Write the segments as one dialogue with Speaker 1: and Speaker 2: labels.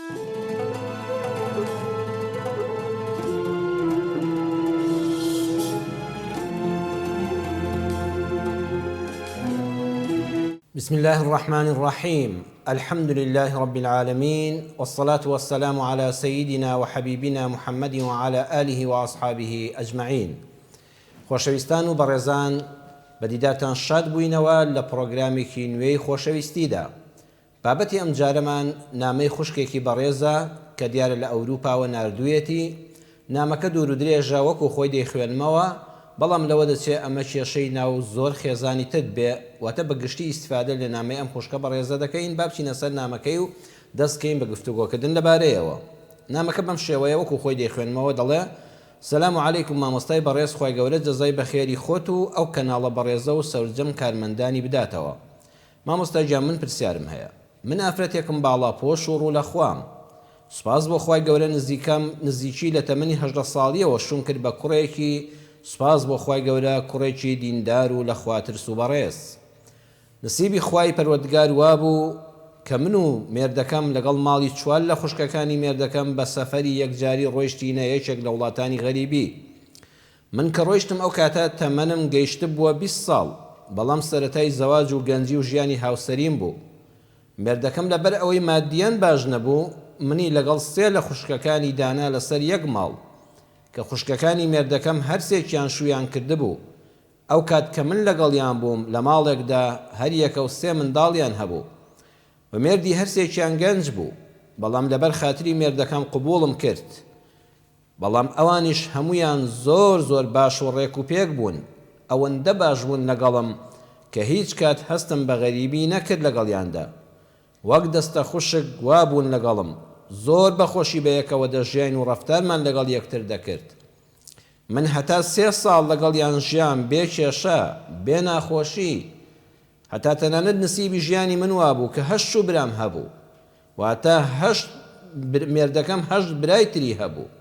Speaker 1: بسم اللە الرحمن الرحیم الحمد للە رب العالمین والصلاة والسلام علی سیدنا وحبیبنا محمد وعلی آله وأصحابه اجمعین خۆشەویستان و بەڕێزان بە دیدارتان شاد بووینەوە لە پڕۆگرامێکی نوێی خۆشەویستیدا بابەتی ئەمجارەمان نامەی خوشکێکی بەڕێزە کە دیارە لە ئەوروپاوە ناردوویەتی، نامەکە دوورودرێژە وەکو خۆی دەیخوێنمەوە، بەڵام لەوە دەچێ ئەمە کێشەی ناو زۆر خێزانی تر بێ، واتە بە گشتی ئیستفادە لە نامەی ئەم خوشکە بەڕێزە دەکەین، با بچینە سەر نامەکەی و دەست کەین بە گفتوگۆکردن لەبارەیەوە. نامەکە بەم شێوەیە وەکو خۆی دەیخوێنمەوە دەڵێ، سلام علیکم مامۆستای بەڕێز خوای گەورە جەزای بەخێری خۆت و ئەو کەناڵە بەڕێزە و سەرجەم کارمەندانی بداتەوە. مامۆستا گیان من پرسیارم هەیە من ئافرەتێکم باڵا پۆش و ڕوو لە خوام سوپاس بۆ خوای گەورە نزیکەم نزیکی لە تەمەنی 18 ساڵیەوە شوم کرد بە کوڕێکی سوپاس بۆ خوای گەورە کوڕێکی دیندار و لە خوا ترس و بەڕێز نسیبی خوای پەروەردگار وابوو کە من و مێردەکەم لەگەڵ ماڵی چوار لە خوشکەکانی مێردەکەم بە سەفەری یەکجاری ڕۆیشتینە یەکێک لە وڵاتانی غەریبی من کە ڕۆیشتم ئەو کاتە تەمەنم گەیشتبووە 20 ساڵ، بەڵام سەرەتای زەواج و گەنجی و ژیانی هاوسەریم بوو. مێردەکەم لەبەر ئەوەی مادییەن باش نەبوو، منی لەگەڵ سێ لە خوشکەکانی دانا لەسەر یەک ماڵ، کە خوشکەکانی مێردەکەم هەرسێکیان شوویان کردبوو. ئەو کات کە من لەگەڵیان بووم لە ماڵێکدا هەریەکە و سێ منداڵیان هەبوو و مێردی هەرسێکیان گەنج بوو، بەڵام لەبەر خاتری مێردەکەم قبووڵم کرد. بەڵام ئەوانیش هەموویان زۆر زۆر باش و ڕێک و پێک بوون، ئەوەندە باش بوون لەگەڵم کە هیچ کات هەستم بە غەریبی نەکرد لەگەڵیاندا. وەک دەستە خوشک وابوون لەگەڵم، زۆر بە خۆشی بەیەکەوە دەژیاین و ڕەفتارمان لەگەڵ یەکتر دەکرد. من هەتا سێ ساڵ لەگەڵیان ژیام بێ کێشە، بێ ناخۆشی. هەتا تەنانەت نسیبی ژیانی من وابوو کە هەشت شووبرام هەبوو. واتە هەشت مێردەکەم هەشت برای تری هەبوو.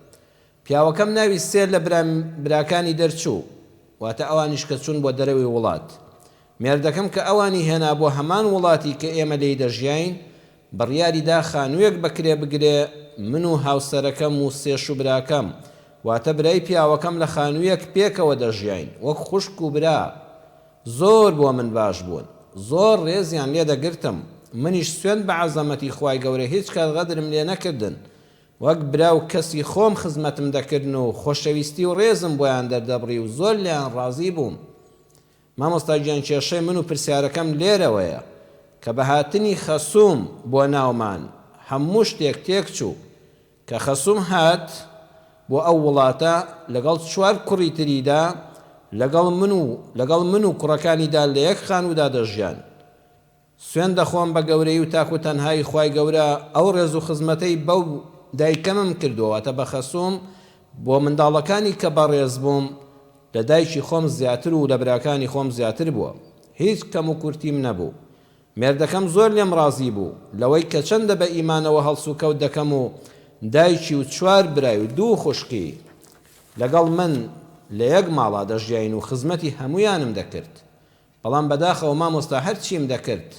Speaker 1: پیاوەکەم ناوی سێ لە برا براکانی دەرچوو، واتە ئەوانیش کە چوون بۆ دەرەوەی وڵات. مێردەکەم کە ئەوانی هێنا بۆ هەمان وڵاتی کە ئێمە لێی دەژیاین، بڕیاری دا خانوویەک بە کرێ بگرێ، من و هاوسەرەکەم و سێ شووبراکەم، واتە برای پیاوەکەم لە خانوویەک پێکەوە دەژیاین، وەک خوشک و برا. زۆر بۆ من باش بوون زۆر ڕێزیان لێ دەگرتم منیش سوێند بە عەزەمەتی خوای گەورە هیچ کات غەدرم لێ نەکردن وەک برا و کەسی خۆم خزمەتم دەکردن و خۆشەویستی و ڕێزم بۆیان دەردەبڕی و زۆر لێیان ڕازی بووم مامۆستا گیان کێشەی من و پرسیارەکەم لێرەوەیە کە بە هاتنی خەسووم بۆ ناومان هەموو شتێک تێکچوو کە خەسووم هات بۆ ئەو وڵاتە لەگەڵ چوار کوڕی تریدا لەگەڵ من و لەگەڵ من و کوڕەکانیدا لە یەک خانوودا دەژیان. سوێند دەخۆم بە گەورەیی و تاک و تەنهایی خوای گەورە ئەو ڕێز و خزمەتەی بەو دایکەمم کردووە واتە بە خەسووم بۆ منداڵەکانی کە بەڕێز بووم لە دایکی خۆم زیاتر و لە براکانی خۆم زیاتر بووە هیچ کەم و کورتیم نەبوو مێردەکەم زۆر لێم ڕازی بوو لەوەی کە چەندە بە ئیمانەوە هەڵسوکەوت دەکەم و دایکی و چوار برای و دوو خوشکی لەگەڵ من لە یەک ماڵا دەژیاین و خزمەتی هەموویانم دەکرد بەڵام بەداخەوە مامۆستا هەرچیم دەکرد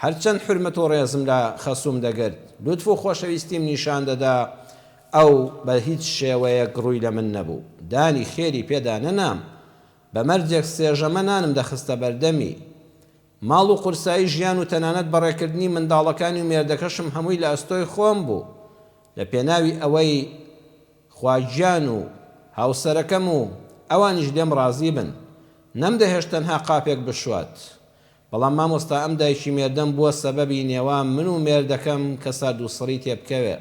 Speaker 1: هەرچەند حورمەت و ڕێزم لە خەسووم دەگرت لوتف و خۆشەویستیم نیشان دەدا ئەو بە هیچ شێوەیەک ڕووی لە من نەبوو دانی خێری پێدا نەنام بە مەرجێک سێ ژەمە نانم دەخستە بەردەمی ماڵ و قورسایی ژیان و تەنانەت بەڕێکردنی منداڵەکانی و مێردەکەشم هەمووی لە ئەستۆی خۆم بوو لە پێناوی ئەوەی خوا گیان و هاوسەرەکەم و ئەوانیش لێم ڕازی بن نەمدەهێشت تەنها قاپێک بشوات بەڵام مامۆستا ئەم دایکی مێردەم بووە سەبەبی نێوان من و مێردەکەم کە ساردوسڕی تێبکەوێ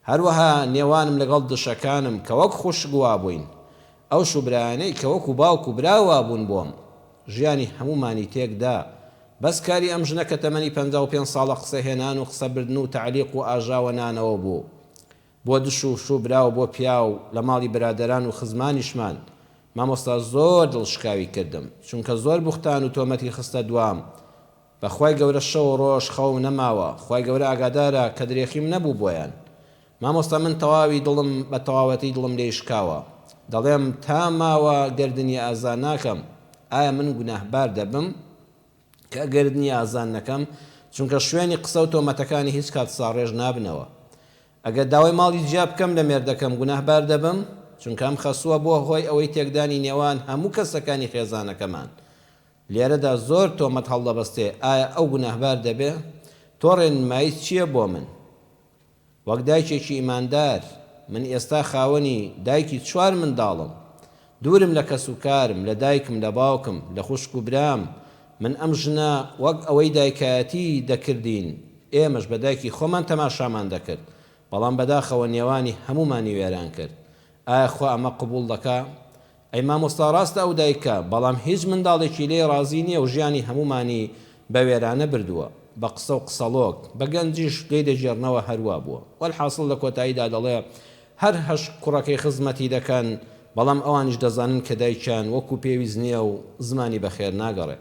Speaker 1: هەروەها نێوانم لەگەڵ دشەکانم کە وەک خوشک وابووین، ئەو شوبرایانەی کە وەکو باوک و برا وابوون بۆم، ژیانی هەموومانی تێک دا. بەس کاری ئەم ژنە کە تەمەنی 55 ساڵە قسە هێنان و قسە بردن و تەعلیق و ئاژاوە نانەوە بوو بۆ دش و شوبرا و بۆ پیاو لە ماڵی برادەران و خزمانیشمان. مامۆستا زۆر دڵشکاوی کردم، چونکە زۆر بوختان و تۆمەتی خستە دوام. بەخوای گەورە شەو و ڕۆژ خەوم نەماوە خوای گەورە ئاگادارە کە درێخیم نەبوو بۆیان مامۆستا من تەواوی دڵم بە تەواوەتی دڵم لێی شکاوە دەڵێم تا ماوە گەردنی ئازا ناکەم ئایا من گوناهبار دەبم کە گەردنی ئازان نەکەم چونکە شوێنی قسە و تۆمەتەکانی هیچ کات ساڕێژ نابنەوە. ئەگەر داوای ماڵی جیا بکەم لە مێردەکەم گوناهبار دەبم؟ چونکە ئەم خەسووە بووە هۆی ئەوەی تێکدانی نێوان هەموو کەسەکانی خێزانەکەمان. لێرەدا زۆر تۆمەت هەڵدەبەستێ ئایا ئەو گوناهبار دەبێ؟ تۆ ڕێنماییت چییە بۆ من؟ وەک دایکێکی ئیماندار، من ئێستا خاوەنی دایکی چوار منداڵم، دوورم لە کەسوکارم، لە دایکم، لە باوکم، لە خوشک و برام، من ئەم ژنە وەک ئەوەی دایکایەتی دەکردین، ئێمەش بە دایکی خۆمان تەماشامان دەکرد، بەڵام بەداخەوە نێوانی هەموومانی وێران کرد. ئایا خوا ئەمە قبوڵ دەکا؟ ئەی مامۆستا ڕاستە ئەو دایکە بەڵام هیچ منداڵێکی لێی ڕازی نیە و ژیانی هەموومانی بە وێرانە بردووە بە قسە و قسەڵۆک بە گەنجیش لێی دەگێڕنەوە هەروا بووە وەلحاسڵ لە کۆتاییدا دەڵێ هەر هەشت کوڕەکەی خزمەتی دەکەن بەڵام ئەوانیش دەزانن کە دایکیان وەکو پێویست نیە و زمانی بەخێر ناگەڕێ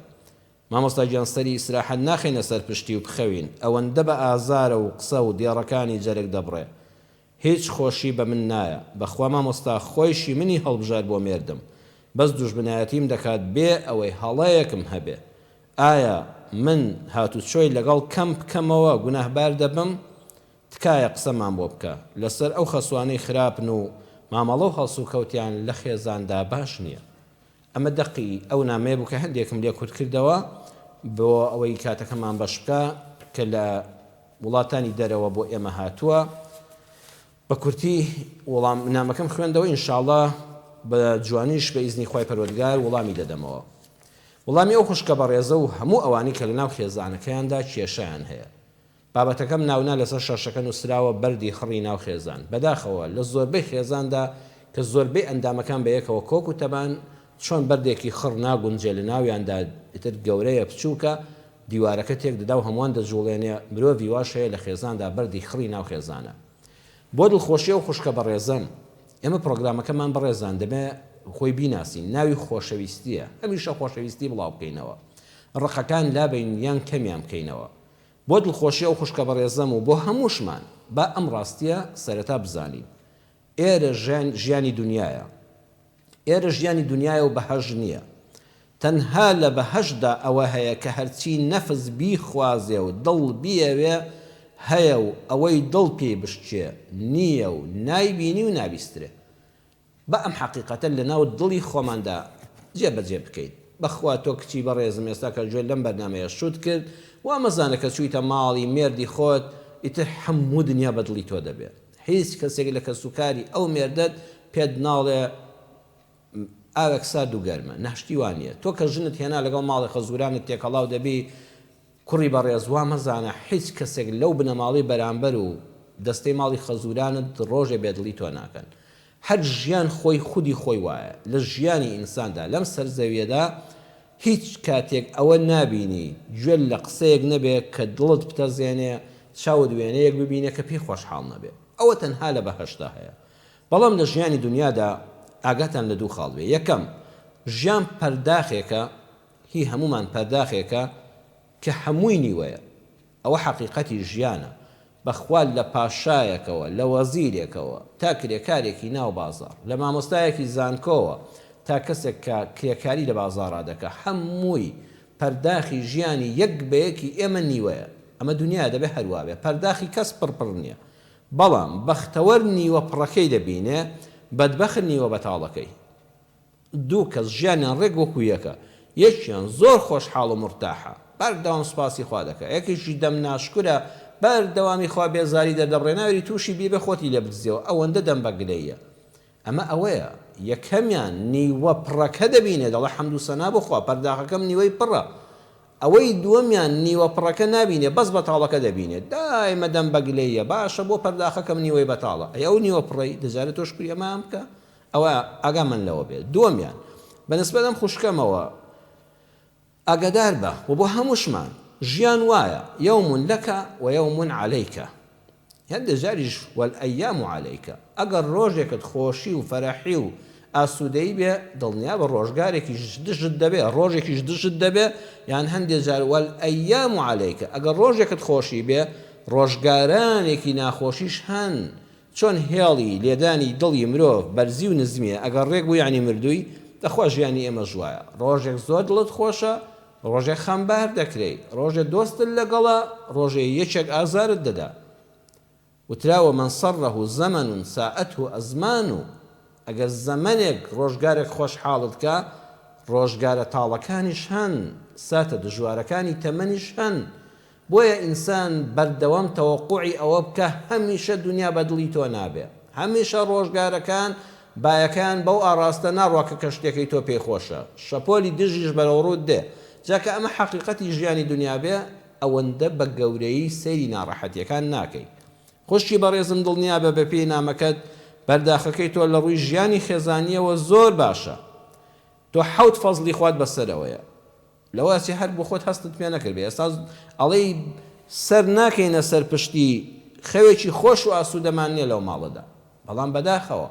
Speaker 1: مامۆستا گیان سەری ئیسراحەت ناخەینە سەر پشتی و بخەوین ئەوەندە بە ئازارە و قسە و دێڕەکانی جەرگ دەبڕێ هیچ خۆشی بە من نایە بەخوا مامۆستا خۆیشی منی هەڵبژارد بۆ مێردم بەس دوژمنایەتیم دەکات بێ ئەوەی هەڵەیەکم هەبێ ئایا من هاتوچۆی لەگەڵ کەم بکەمەوە گوناهبار دەبم تکایە قسەمان بۆ بکە لەسەر ئەو خەسوانەی خراپن و مامەڵە و هەڵسوکەوتیان لە خێزاندا باش نیە ئەمە دەقی ئەو نامەیە بوو کە هەندێکم لێ کورت کردەوە بۆ ئەوەی کاتەکەمان بەش بکا کە لە وڵاتانی دەرەوە بۆ ئێمە هاتووە. بە کورتی وەڵام نامەکەم خوێندەوە ئینشاڵڵا بە جوانیش بە ئیزنی خوای پەروەردگار وەڵامی دەدەمەوە. وەڵامی ئەو خوشکە بەڕێزە و هەموو ئەوانەی کە لەناو خێزانەکەیاندا کێشەیان هەیە. بابەتەکەم ناونا لەسەر شاشەکە نوسراوە بەردی خڕی ناو خێزان. بەداخەوە لە زۆربەی خێزاندا کە زۆربەی ئەندامەکان بەیەکەوە کۆک و تەبان، چۆن بەردێکی خڕ ناگونجێ لە ناویاندا ئیتر گەورەیە بچوکە دیوارەکە تێک دەدا و هەمووان دەجوڵێنێ، مرۆڤی واش هەیە لە خێزاندا بەردی خڕی ناو خێزانە. بۆ دڵخۆشی ئەو خوشکە بەڕێزەم ئێمە پڕۆگرامەکەمان بەڕێزان دەبێ خۆی بیناسین ناوی خۆشەویستیە هەمیشە خۆشەویستی بڵاو بکەینەوە ڕقەکان لابەین یان کەمیان بکەینەوە بۆ دڵخۆشی ئەو خوشکە بەڕێزەم و بۆ هەمووشمان با ئەم ڕاستیە سەرەتا بزانین ئێرە ژیانی دونیایە ئێرە ژیانی دونیایە و بەهەشت نیە تەنها لە بەهەشتدا ئەوە هەیە کە هەرچی نەفس بیخوازێ و دڵ بیەوێ هەیە و ئەوەی دڵ پێی بشکێ نیە و نایبینی و نابیسترێ با ئەم حەقیقەتە لەناو دڵی خۆماندا جێ بەجێ بکەین. بەخوا تۆ کچی بەڕێزم ئێستا کە گوێت لەم بەرنامەیە شوت کرد وا مەزانە کە چوویتە ماڵی مێردی خۆت ئیتر هەموو دنیا بە دڵی تۆ دەبێ هیچ کەسێک لە کەسوکاری ئەو مێردەت پێت ناڵێ ئاوێک سارد و گەرمە نا شتی وا نییە تۆ کە ژنت هێنا لەگەڵ ماڵی خەزورانت تێکەڵاو دەبی کوڕی بەڕێز وا مەزانە حیچ کەسێک لەو بنەماڵەی بەرامبەر و دەستەی ماڵی خەزورانت ڕۆژێ بێدڵی تۆ ناکەن. هەر ژیان خۆی خودی خۆی وایە. لە ژیانی ئینساندا لەم سەر زەویەدا هیچ کاتێک ئەوە نابینی گوێت لە قسەیەک نەبێ کە دڵت بتەزێنێ، چاوت وێنەیەک ببینێ کە پێی خۆشحاڵ نەبێ. ئەوە تەنها لە بەهەشتا هەیە. بەڵام لە ژیانی دونیادا ئاگاتان لە دوو خاڵ بێ. یەکەم، ژیان پەرداخێکە هی هەموومان پەرداخێکە کە هەمووی نیوەیە. ئەوە حەقیقەتی ژیانە. بەخوا لە پاشایەکەوە، لە وەزیرێکەوە تا کرێکارێکی ناو بازاڕ، لە مامۆستایەکی زانکۆوە تا کەسێک کە کرێکاری لە بازاڕا دەکا، هەمووی پەرداخی ژیانی یەک بە یەکی ئێمە نیوەیە. ئەمە دونیایە دەبێ هەر وابێ. پەرداخی کەس پڕ پڕ نییە. بەڵام بەختەوەر نیوە پڕەکەی دەبینێ، بەدبەخت نیوە بەتاڵەکەی. دوو کەس ژیانیان ڕێک وەکو یەکە، یەکیان زۆر خۆشحاڵ و مورتاحە بەردەوام سوپاسی خوا دەکا، یەکێکیش دەم ناشکورە بەردەوامی خوا بێزاری دەردەبڕێ ناوێری توشی بیبێ خۆتی لێ بدزیەوە ئەوەندە دەم بە گلەییە. ئەمە ئەوەیە یەکەمیان نیوە پڕەکە دەبینێ دەڵێ حەمد و سەنا بۆ خوا پەرداخەکەم نیوەی پڕە، ئەوەی دووەمیان نیوە پڕەکە نابینێ بەس بەتاڵەکە دەبینێ دایمە دەم بە گلەییە باشە بۆ پەرداخەکەم نیوەی بەتاڵە ئەی ئەو نیوە پڕەی دەجارێ تۆ شوکری ئەمەیان بکە ئەوە ئاگامان لەوە بێت. دووەمیان، بە نسبەت ئەم خوشکەمەوە ئاگادار بە و بۆ هەمووشمان، ژیان وایە، یوم لک و یوم علیک، هەندێ جاریش والایام علیک، ئەگەر ڕۆژێکت خۆشی و فەرەحی و ئاسوودەیی بێ، دڵنیابە ڕۆژگارێکیش دژت دەبێ، ڕۆژێکیش دژت دەبێ، یان هەندێ جار والایام علیک، ئەگەر ڕۆژێکت خۆشی بێ، ڕۆژگارانێکی ناخۆشیش هەن، چۆن هێڵی لێدانی دڵی مرۆڤ بەرزی و نزمیە ئەگەر ڕێک بوو یەعنی مردووی دەخوا ژیانی ئێمەش وایە ڕۆژێک زۆر دڵت خۆشە ڕۆژێک خەمبار دەکرێی ڕۆژێ دۆستت لەگەڵە ڕۆژێ یەکێک ئازارت دەدا. وتراوە من سره زمن ساءته ازمان ئەگەر زەمەنێک ڕۆژگارێک خۆش حاڵت کا ڕۆژگارە تاڵەکانیش هەن ساتە دژوارەکانی تەمەنیش هەن بۆیە ئینسان بەردەوام تەوەقوعی ئەوە بکە هەمیشە دونیا بە دڵی تۆ نابێ هەمیشە ڕۆژگارەکان بایەکەیان بەو ئاڕاستە ناڕوا کە کەشتیەکەی تۆ پێی خۆشە شەپۆلی دژیش بەرەو ڕووت دێ جا کە ئەمە حەقیقەتی ژیانی دونیا بێ ئەوەندە بە گەورەیی سەیری ناڕەحەتیەکان ناکەی خوشکی بەڕێزم دڵنیابە بەپێی نامەکەت بەرداخەکەی تۆ لە ڕووی ژیانی خێزانیەوە زۆر باشە تۆ حەوت فەزڵی خوات بەسەرەوەیە لەوە ئەچێ هەر بۆخۆت هەستت پێ نەکردبێ ئێستا ئەڵێی سەر ناکەینە سەر پشتی خەوێکی خۆش و ئاسوودەمان نیە لەو ماڵەدا بەڵام بەداخەوە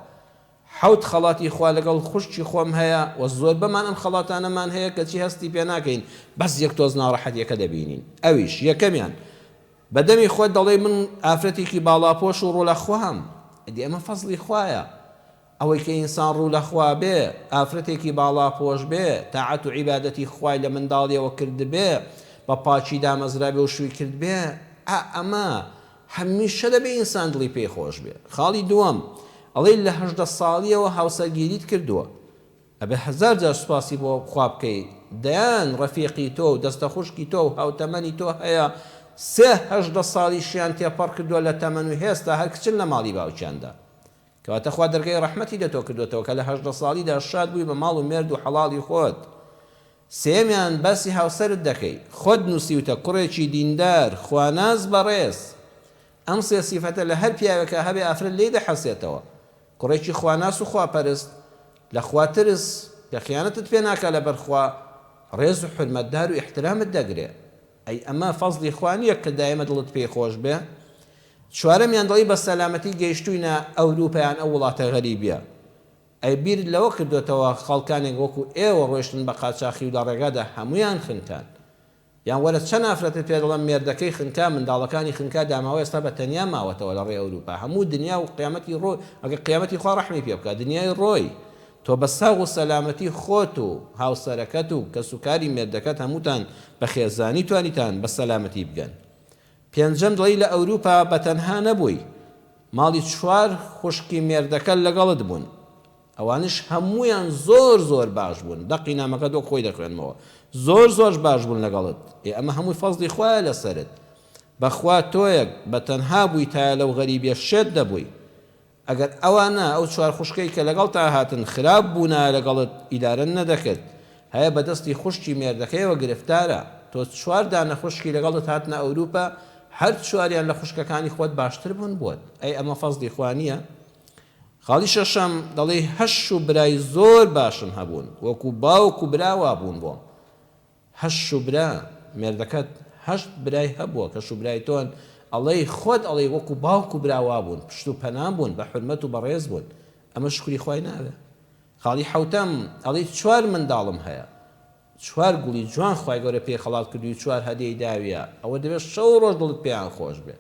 Speaker 1: حەوت خەڵاتی خوا لەگەڵ خوشکی خۆم هەیە و زۆربەمان ئەم خەڵاتانەمان هەیە کەچی هەستی پێ ناکەین بەس یەک تۆز ناڕەحەتیەکە دەبینین ئەویش یەکەمیان بە دەمی خۆت دەڵێی من ئافرەتێکی باڵاپۆش و ڕوو لە خوام ئەدی ئەمە فەزڵی خوایە ئەوەی کە ئینسان ڕوو لە خوا بێ ئافرەتێکی باڵاپۆش بێ تاعەت و عیبادەتی خوای لە منداڵیەوە کردبێ بە پاکی دامەزرابێ و شووی کردبێ ئا ئەمە هەمیشە دەبێ ئینسان دڵی پێی خۆش بێ. خاڵی دووەم، ئەڵێی لە 18 ساڵیەوە هاوسەرگیریت کردووە، ئەبێ هەزار جار سوپاسی بۆ خوا بکەی، دەیان ڕەفیقی تۆ و دەستە خوشکی تۆ و هاوتەمەنی تۆ هەیە سێ 18 ساڵیشیان تێپەڕ کردووە لە تەمەن و هێستا هەر کچن لە ماڵی باوکیاندا. کەواتە خوا دەرگای ڕەحمەتی لە تۆ کردۆتەوە کە لە 18 ساڵیدا شاد بووی بە ماڵ و مێرد و حەڵاڵی خۆت. سێیەمیان باسی هاوسەرت دەکەی خۆت نوسیوتە کوڕێکی دیندار خواناس بەڕێز ئەم سێ سیفەتە لە هەر پیاوێکا هەبێ ئافرەت لێی دەحەسێتەوە کوڕێکی خواناس و خواپەرست لە خوا ترس کە خیانەتت پێ ناکا لەبەر خوا ڕێز و حورمەتدار و ئیحترامت دەگرێ ئەی ئەمە فەزڵی خوا نیە کە دایمە دڵت پێی خۆش بێ چوارەمیان دەڵێی بە سەلامەتی گەیشتوینە ئەوروپا یان ئەو وڵاتە غەریبیە ئەی بیرت لەوە کردۆتەوە خەڵکانێک وەکو ئێوە ڕۆیشتن بە قاچاخی و لە ڕێگادا هەموویان خنکان؟ یان وەرە چەند ئافرەتت پێ دەڵێم مێردەکەی خنکا منداڵەکانی خنکا داماوە ئێستا بە تەنیا ماوەتەوە لە ڕێی ئەوروپا هەموو دنیا و قیامەتی ڕۆی ئەگەر قیامەتی خوا ڕەحمی پێ بکا دنیای ڕۆی تۆ بە ساغ و سەلامەتی خۆت و هاوسەرەکەت و کەسوکاری مێردەکەت هەمووتان بە خێزانی توانیتان بە سەلامەتی بگەن پێنجەم دڵی لە ئەوروپا بە تەنها نەبووی ماڵی چوار خوشکی مێردەکەت لەگەڵت بوون ئەوانیش هەموویان زۆر زۆر باش بوون دەقی نامەکەت وەک خۆی دەخوێنمەوە زۆر زۆر باش بوون لەگەڵت ئێ ئەمە هەمووی فەزڵی خوایە لەسەرت بەخوا تۆیەک بە تەنها بوویتایە لەو غەریبیە شێت دەبووی ئەگەر ئەوانە، ئەو چوار خوشکەی کە لەگەڵتا هاتن، خراپ بوونایە لەگەڵت، ئیدارەت نەدەکرد. هەیە بە دەستی خوشکی مێردەکەیەوە گرفتارە. تۆ چوار دانە خوشکی لەگەڵت هاتنە ئەوروپا، هەر چواریان لە خوشکەکانی خۆت باشتر بوون بۆت. ئەی ئەمە فەزڵی خوا نییە؟ خاڵی شەشەم، دەڵێی هەش و برای زۆر باشم هەبوون، وەکو باوک و برا وابوون بۆم. هەشت شوبرا، مێردەکەت هەشت برای هەبووە کە شوبرای تۆن، ئەڵێی خۆت ئەڵێی وەکو باوک و برا وابوون، پشت و پەنا بوون، بە حورمەت و بەڕێز بوون، ئەمە شوکری خوای ناوێ؟ خاڵی حەوتەم، ئەڵێی چوار منداڵم هەیە، چوار گوڵی جوان خوای گەورە پێی خەڵات کردووی چوار هەدیەی داویە، ئەوە دەبێ شەو و ڕۆژ دڵت پێیان خۆش بێ،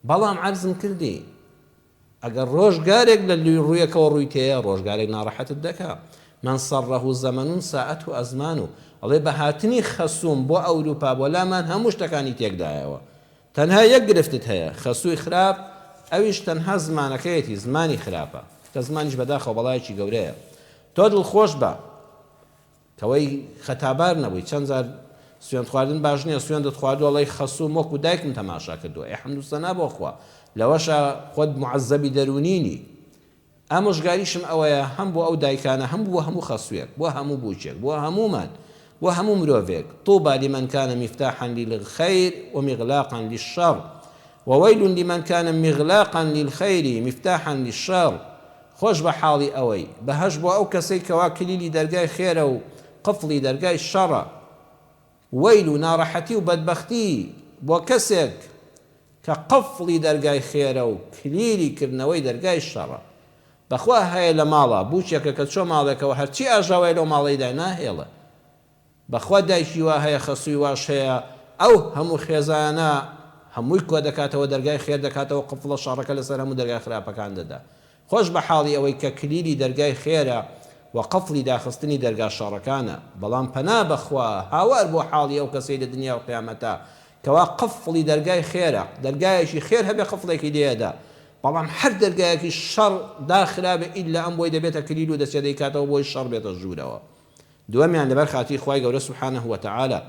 Speaker 1: بەڵام عەرزم کردی، ئەگەر ڕۆژگارێک لە ڕوویەکەوە ڕووی تێیە ڕۆژگارێک ناڕەحەتت دەکا من سره زمن ساءته ازمان ئەڵێ بە هاتنی خەسووم بۆ ئەوروپا بۆ لامان هەموو شتەکانی تێکدایەوە تەنها یەک گرفتت هەیە خەسووی خراپ ئەویش تەنها زمانەکەیەتی زمانی خراپە کە زمانیش بەداخەوە بەڵایەکی گەورەیە تۆ دڵخۆش بە کەوەی خەتابار نەبووی چەند جار سوێند خواردن باش نیە سوێندت خواردوە ئەڵێی خەسووم وەکو دایکم تەماشا کردوە ئێ حەمد و سەنا بۆ خوا لەوەشا خۆت معەزەبی دەروونی نی ئامۆژگاریشم ئەوەیە هەم بۆ ئەو دایکانە هەم بۆ هەموو خەسوێک بۆ هەموو بووکێک بۆ هەموومان بۆ هەموو مرۆڤێک طوبى لمن كان مفتاحا للخير ومغلاقا للشر وويل لمن كان مغلاقا للخير مفتاحا للشر خۆش بە حاڵی ئەوەی، بەهەشت بۆ ئەو کەسەی کەوا کلیلی دەرگای خێرە و قفڵی دەرگای شەڕە. وەیل و ناڕەحەتی و بەدبەختی بۆ کەسێک کە قفڵی دەرگای خێرە و کلیلی کردنەوەی دەرگای شەڕە. بەخوا هەیە لە ماڵا بووکێکە کە چۆ ماڵێکەوە هەرچی ئاژاوەیە لەو ماڵەیدا ناهێڵێ. بەخوا دایکی وا هەیە خەسووی واش هەیە ئەو هەموو خێزانە هەمووی کۆدەکاتەوە دەرگای خێر دەکاتەوە قفڵە شەڕەکە لەسەر هەموو دەرگا خراپەکان دەدا خۆش بە حاڵی ئەوەی کە کلیلی دەرگای خێرە و قفڵی داخستنی دەرگا شەڕەکانە بەڵام پەنا بەخوا هاوار بۆ حاڵی ئەو کەسەی لە دنیا و قیامەتا. کەوا قفڵی دەرگای خێرە، دەرگایەکی خێر هەبێ قفڵێکی لێ ئەدا، بەڵام هەر دەرگایەکی شەڕ داخرابێ ئیلا ئەم بۆی دەبێتە کلیل و دەچێ دەیکاتەوە بۆی شەڕ بێتە ژوورەوە. دووەمیان لەبەر خاتری خوای گەورە سبحانە وتعالی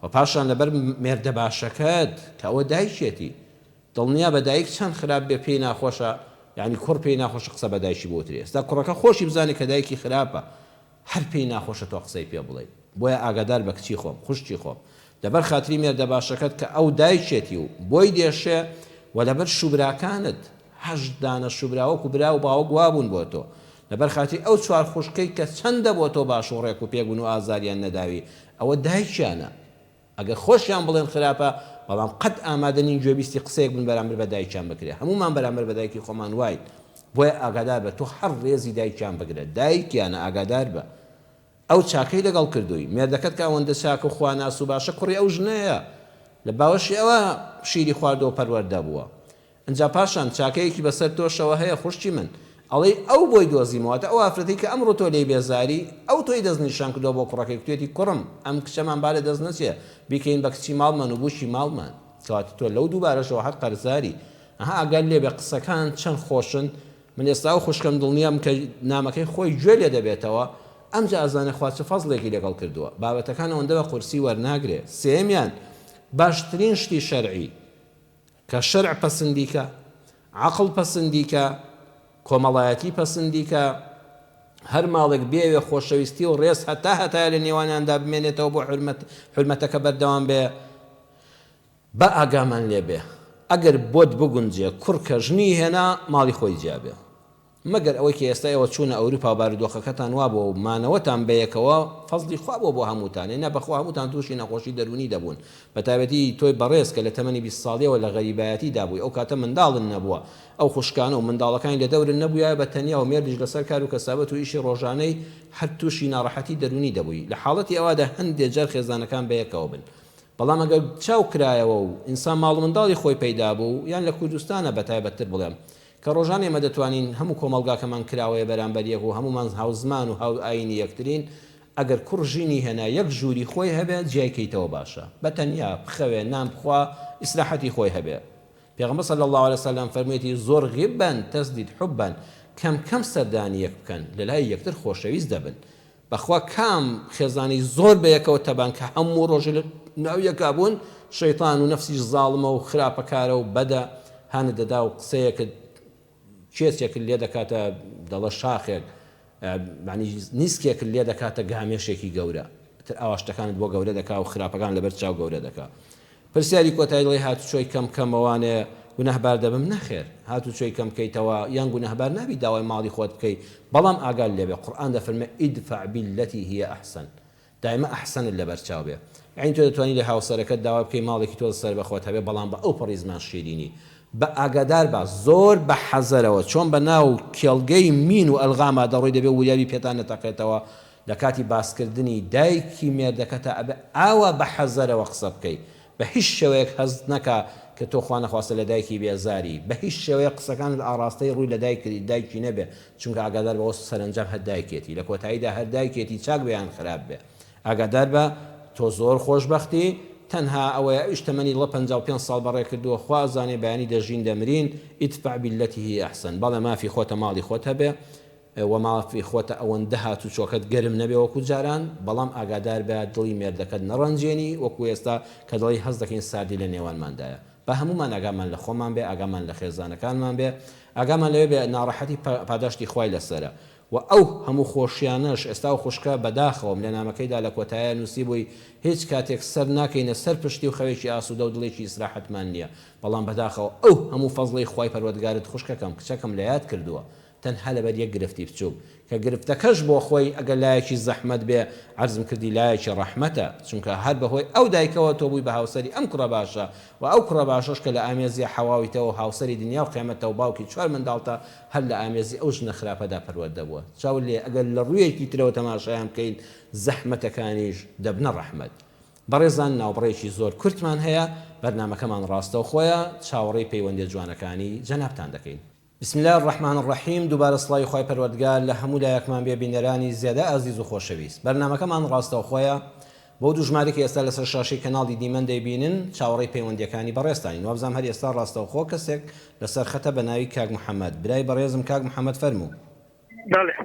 Speaker 1: و پاشان لەبەر مێردە باشەکەت کە ئەوە دایکیەتی دڵنیابە دایک چەند خراپ بێ پێی ناخۆشە یانی کوڕ پێی ناخۆشە قسە بە دایکی بوترێ ئێستا کوڕەکە خۆشی بزانێ کە دایکی خراپە هەر پێی ناخۆشە تۆ قسەی پێ بڵێی بۆیە ئاگادار بە کچی خۆم خوشکی خۆم لەبەر خاتری مێردە باشەکەت کە ئەو دایکێتی و بۆی دێشێ وە لەبەر شوبراکانت هەشت دانە شوبرا وەکو برا و باوک وابوون بۆ تۆ لەبەر خاتری ئەو چوار خوشکەی کە چەندە بۆ تۆ باش و ڕێک و پێک بوون و ئازاریان نەداوی ئەوە دایکیانە ئەگەر خۆشیان بڵێن خراپە، بەڵام قەت ئامادە نین گوێبیستی قسەیەک بن بەرامبەر بە دایکیان بکرێ. هەموومان بەرامبەر بە دایکی خۆمان واین. بۆیە ئاگادار بە، تۆ هەر ڕێزی دایکیان بگرە. دایکیانە، ئاگادار بە. ئەو چاکەی لەگەڵ کردووی. مێردەکەت کە ئەوەندە چاک و خواناس و باشە، کوڕی ئەو ژنەیە. لە باوەشی ئەوا شیری خواردووە و پەروەردە بووە. ئینجا پاشان چاکەیەکی بەسەر تۆشەوە هەیە خوشکی من ئەڵێی ئەو بۆی دۆزیمەوە واتە ئەو ئافرەتەی کە ئەمڕۆ تۆ لێی بێزاری ئەو تۆی دەست نیشان کردوە بۆ کوڕەکەی کوتویەتی کوڕم ئەم کچەمان با لە دەست نەچێ بیکەین بە کچی ماڵمان و بوکی ماڵمان کەواتە تۆ لەو دووبارەشەوە هەر قەرزاری ئەها ئاگات لێبێ قسەکان چەند خۆشن من ئێستا ئەو خوشکەم دڵنیام کە نامەکەی خۆی گوێ لێ دەبێتەوە ئەمجا ئەزانێ خوا چ فەزڵێکی لەگەڵ کردووە بابەتەکان ئەوەندە بە قورسی وەرناگرێ سێیەمیان باشترین شتی شەرعی کە شەرع پەسندی کا، عەقڵ پەسندی کا، کۆمەڵایەتی پەسندی کا، هەر ماڵێک بیەوێ خۆشەویستی و ڕێز هەتا هەتایە لە نێوانیاندا بمێنێتەوە بۆ حورمەت حورمەتەکە بەردەوام بێ، با ئاگامان لێ بێ ئەگەر بۆت بگونجێ کوڕ کە ژنی هێنا ماڵی خۆی جیا بێ. مەگەر ئەوەی کە ئێستا ئێوە چوونە ئەوروپا و بارودۆخەکەتان وابووە و مانەوەتان بەیەکەوە فەزڵی خوا بووە بۆ هەمووتان نا بەخوا هەمووتان تووشی نەخۆشی دەروونی دەبوون بەتایبەتی تۆی بەڕێز کە لە تەمەنی 20 ساڵیەوە لە غەریبایەتی دابووی ئەو کاتە منداڵت نەبووە ئەو خوشکانە و منداڵەکانی لە دەورت نەبوویایە بە تەنیا و مێردیش لەسەر کار و کەسابەت و ئیشی ڕۆژانەی هەر تووشی ناڕەحەتی دەروونی دەبووی لە حاڵەتی ئەوادا هەندێ جار خێزانەکان بەیەکەوە بن بەڵام ئەگەر چاو کرایەوە و ئینسان ماڵ و منداڵی خۆی پەیدا بوو یان لە کوردستانە بەتایبەتتر بڵێم کە ڕۆژانە ئێمە دەتوانین هەموو کۆمەڵگاکەمان کراوەیە بەرامبەر یەک و هەموومان هاوزمان و هاو ئایینی یەکترین، ئەگەر کوڕ ژنی هێنا یەک ژووری خۆی هەبێ جیای کەیتەوە باشە بە تەنیا بخەوێ نان بخوا ئیسراحەتی خۆی هەبێ پێغەمبەر صلی اللە علیە وسلم فەرموویەتی زور غبا تزدد حبا کەم کەم سەردانی یەک بکەن لەلای یەکتر خۆشەویست دەبن بەخوا کام خێزانی زۆر بەیەکەوە تەبان کە هەموو ڕۆژێ لە ناو یەکا بوون شەیتان و نەفسیش زاڵمە و خراپەکارە و بەدە هانت دەدا و قسەیەکت کێچێکت لێ دەکاتە دەڵە شاخێک معنی نیسکێکت لێ دەکاتە گامێشێکی گەورە تر ئاوا شتەکانت بۆ گەورە دەکا و خراپەکان لەبەر چاو گەورە دەکا پرسیاری کۆتایی دەڵێی هاتوچۆی کەم کەمەوانێ گوناهبار دەبم؟ نەخێر هاتوچۆی کەم بکەیتەوە یان گوناهبار نابی داوای ماڵی خۆت بکەی بەڵام ئاگات لێبێ قورئان دەفەرمێ ادفع بالتی هی احسن دایمە احسنت لەبەرچاو بێ یەعنی تۆ دەتوانی لە هاوسەرەکەت داوا بکەی ماڵێکی تۆز سەربەخۆت هەبێ بەڵام بە ئەوپەڕی زمان شیرینی بە ئاگادار بە زۆر بە حەزەرەوە چۆن بە ناو کێڵگەی مین و ئەلغاما دەڕۆی دەبێ وریابی پێتان نەتەقێتەوە لە کاتی باسکردنی دایکی مێردەکەتا ئەبێ ئاوا بە حەزەرەوە قسە بکەی بە هیچ شێوەیەک هەست نەکا کە تۆ خوانەخواستە لە دایکی بێزاری بە هیچ شێوەیەک قسەکانت ئاڕاستەی ڕووی لە دایک دایکی نەبێ چونکە ئاگادار بە سەرەنجام هەر دایکێتی لە کۆتاییدا هەر دایکێتی چاک بێ یان خراپ بێ ئاگادار بە تۆ زۆر خۆشبەختی تەنها ئەوەیە ئەویش تەمەنی ڵە 55 ساڵ بەڕێ کردووە خوا ئەزانێ بەیانی دەژین دەمرین ادفع بالتی هی احسن بەڵێ مافی خۆتە ماڵی خۆت هەبێ وە مافی خۆتە ئەوەندە هاتوچۆکەت گەرم نەبێ وەکو جاران، بەڵام ئاگاداربە دڵی مێردەکەت نەڕەنجێنی وەکو ئێستا کە دەڵێی هەست دەکەین ساردی لە نێوانماندایە. با هەموومان ئاگامان لە خۆمان بێ، ئاگامان لە خێزانەکانمان بێ، ئاگامان لەوێ بێ ناڕەحەتی پاداشتی خوای لەسەرە. وە ئەو هەموو خۆشیانەش ئێستا ئەو خوشکە بەداخەوەم لە نامەکەیدا لە کۆتاییا نووسیبووی هیچ کاتێک سەر ناکەینە سەر پشتی و خەوێکی ئاسوودە و دڵێکی ئیسراحەتمان نییە بەڵام بەداخەوە ئەو هەموو فەزڵەی خوای پەروەردگارت خوشکەکەم کچەکەم لەیاد کردووە تەنها لەبەر یەک گرفتی بچوک، کە گرفتەکەش بۆ خۆی ئەگەر لایەکی زەحمەت بێ، عەرزم کردی لایەکی ڕەحمەتە، چونکە هەر بەهۆی ئەو دایکەوە تۆ بووی بە هاوسەری ئەم کوڕە باشە، وە ئەو کوڕە باشەش کە لە ئامێزیا حەواویتەوە و هاوسەری دنیا و قیامەتە و باوکی چوار منداڵتە هەر لە ئامێزی ئەو ژنە خراپەدا پەروەردە بووە. چاوت لێیە ئەگەر لە ڕوویەکی ترەوە تەماشایان بکەین زەحمەتەکانیش دەبنە ڕەحمەت. بەڕێزان ناوبڕێکی زۆر کورتمان هەیە، بەرنامەکەمان ڕاستەوخۆیە، چاوەڕێی پەیوەندیە جوانەکانی جەنابتان دەکەین. بسم اللە الرحمن الرحیم دووبارە سڵاوی خوای پەروەردگار لە هەموو لایەکمان بێ بینەرانی زێدە ئازیز و خۆشەویست بەرنامەکەمان ڕاستەوخۆیە بەو دوو ژمارەی کە ئێستا لەسەر شاشەی کەناڵی دیمەن دەیبینن چاوەڕێی پەیوەندییەکانی بەڕێزتانین. وابزانم هەر ئێستا ڕاستەوخۆ کەسێک لەسەر خەتە بە ناوی کاک محەمەد. برای بەڕێزم کاک محەمەد فەرموو.
Speaker 2: بەڵێ.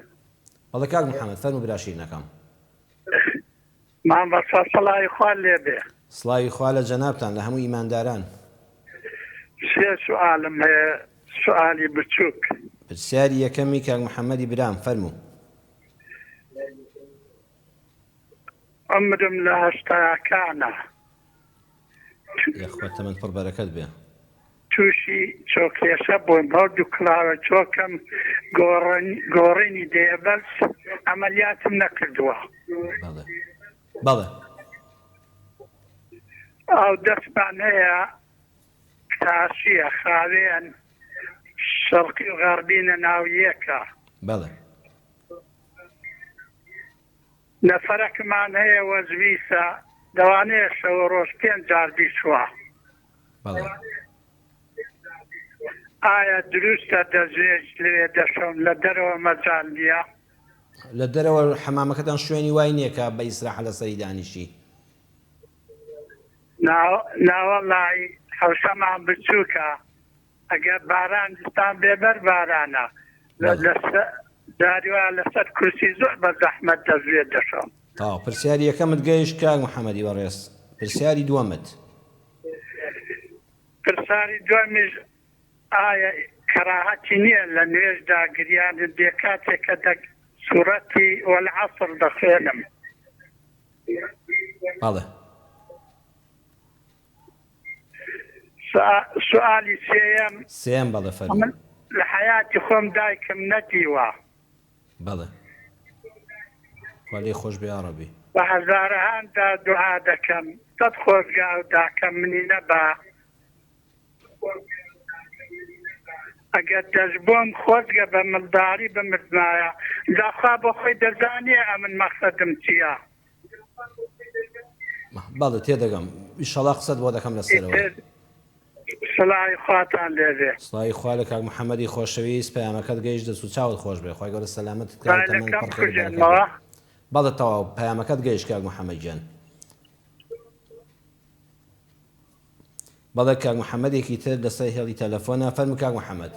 Speaker 1: بەڵێ کاک محەمەد فەرموو برا شیرنەکەم.
Speaker 2: مامۆستا سڵاوی خوا لێ بێ.
Speaker 1: سڵاوی خوا لە جەنابتان لە هەموو ئیمانداران.
Speaker 2: سێ سوئالم هەیە سوئالی بچوک.
Speaker 1: پرسیاری یەکەمی کاک محمدی برام فەرموو.
Speaker 2: عومرم لە هەشتاکانە.
Speaker 1: یاخوا تەمەن پڕ بەرەکەت بێ.
Speaker 2: تووشی چۆکێشە بووم هەردوو کڵاوە چۆکم گۆڕینی دەیە بەس عەمەلیاتم نەکردووە.
Speaker 1: بەڵێ بەڵێ.
Speaker 2: ئاو دەستمان هەیە تاشیە خاوێن شەرقی و غەربینە ناو یەکە.
Speaker 1: بەڵێ.
Speaker 2: نەفەرەکمان هەیە وەزویسە لەوانەیە شەو ڕۆژ پێنج جار بیشوا.
Speaker 1: بەڵێ.
Speaker 2: ئایا دروستە دەستنوێژ لەوێ دەشۆم لە دەرەوە مەجال نیە؟
Speaker 1: لە دەرەوە حەمامەکەتان شوێنی وای نیە کە بە ئیسراحە لەسەری دانیشی؟
Speaker 2: نا ناوەڵای حەوشەمان بچوکە ئەگەر باران زستان بێ بەر بارانە جاری وایە لەسەر کورسی زۆر بە زەحمەت دەزوێ دەشۆم.
Speaker 1: تەواو پرسیاری یەکەمت گەیشت کاک محمدی بەڕێز پرسیاری دووەمت.
Speaker 2: پرساری دووەمیش ئایا کەراهەتی نییە لە نوێژدا گریانت بێ کاتێک کە دەک سورەتی والعصر دەخوێنم؟
Speaker 1: بەڵێ.
Speaker 2: سوئالی سێیەم.
Speaker 1: سێیەم بەڵێ فەرموو.
Speaker 2: من لە حەیاتی خۆم دایکم نەدیوە.
Speaker 1: بەڵێ خوا لێی خۆش بێ یاڕەبی.
Speaker 2: بە هەزارەهان دا دوعا دەکەم سەد خۆزگە ئەو داکەم منی نەبا ئەگەر دەشبووم خۆزگە بە منداڵی بمردمایە جا خوا بۆ خۆی دەزانێ ئەمن مەخسەدم چیە.
Speaker 1: بەڵێ تێدەگەم ئیشەڵا قسەت بۆ دەکەم لەسەرەوەی.
Speaker 2: ئیتر سڵاوی خواتان لێبێ.
Speaker 1: سڵاوی خوا لە کاک محمدی خۆشەویست پەیامەکەت گەیشت دەست و چاوت خۆش بێ خوای گەورە سەلامەتت کا و تەمەنت
Speaker 2: فایلەکەم
Speaker 1: پڕ خێر و بەرەکەت بێ
Speaker 2: کوژێنمەوە.
Speaker 1: بەڵێ تەواو پەیامەکەت گەیشت کاک محمد گیان. بەڵێ کاک محمدێکی تر لەسەر هێڵی تەلەفۆنە فەرموو کاک محمد.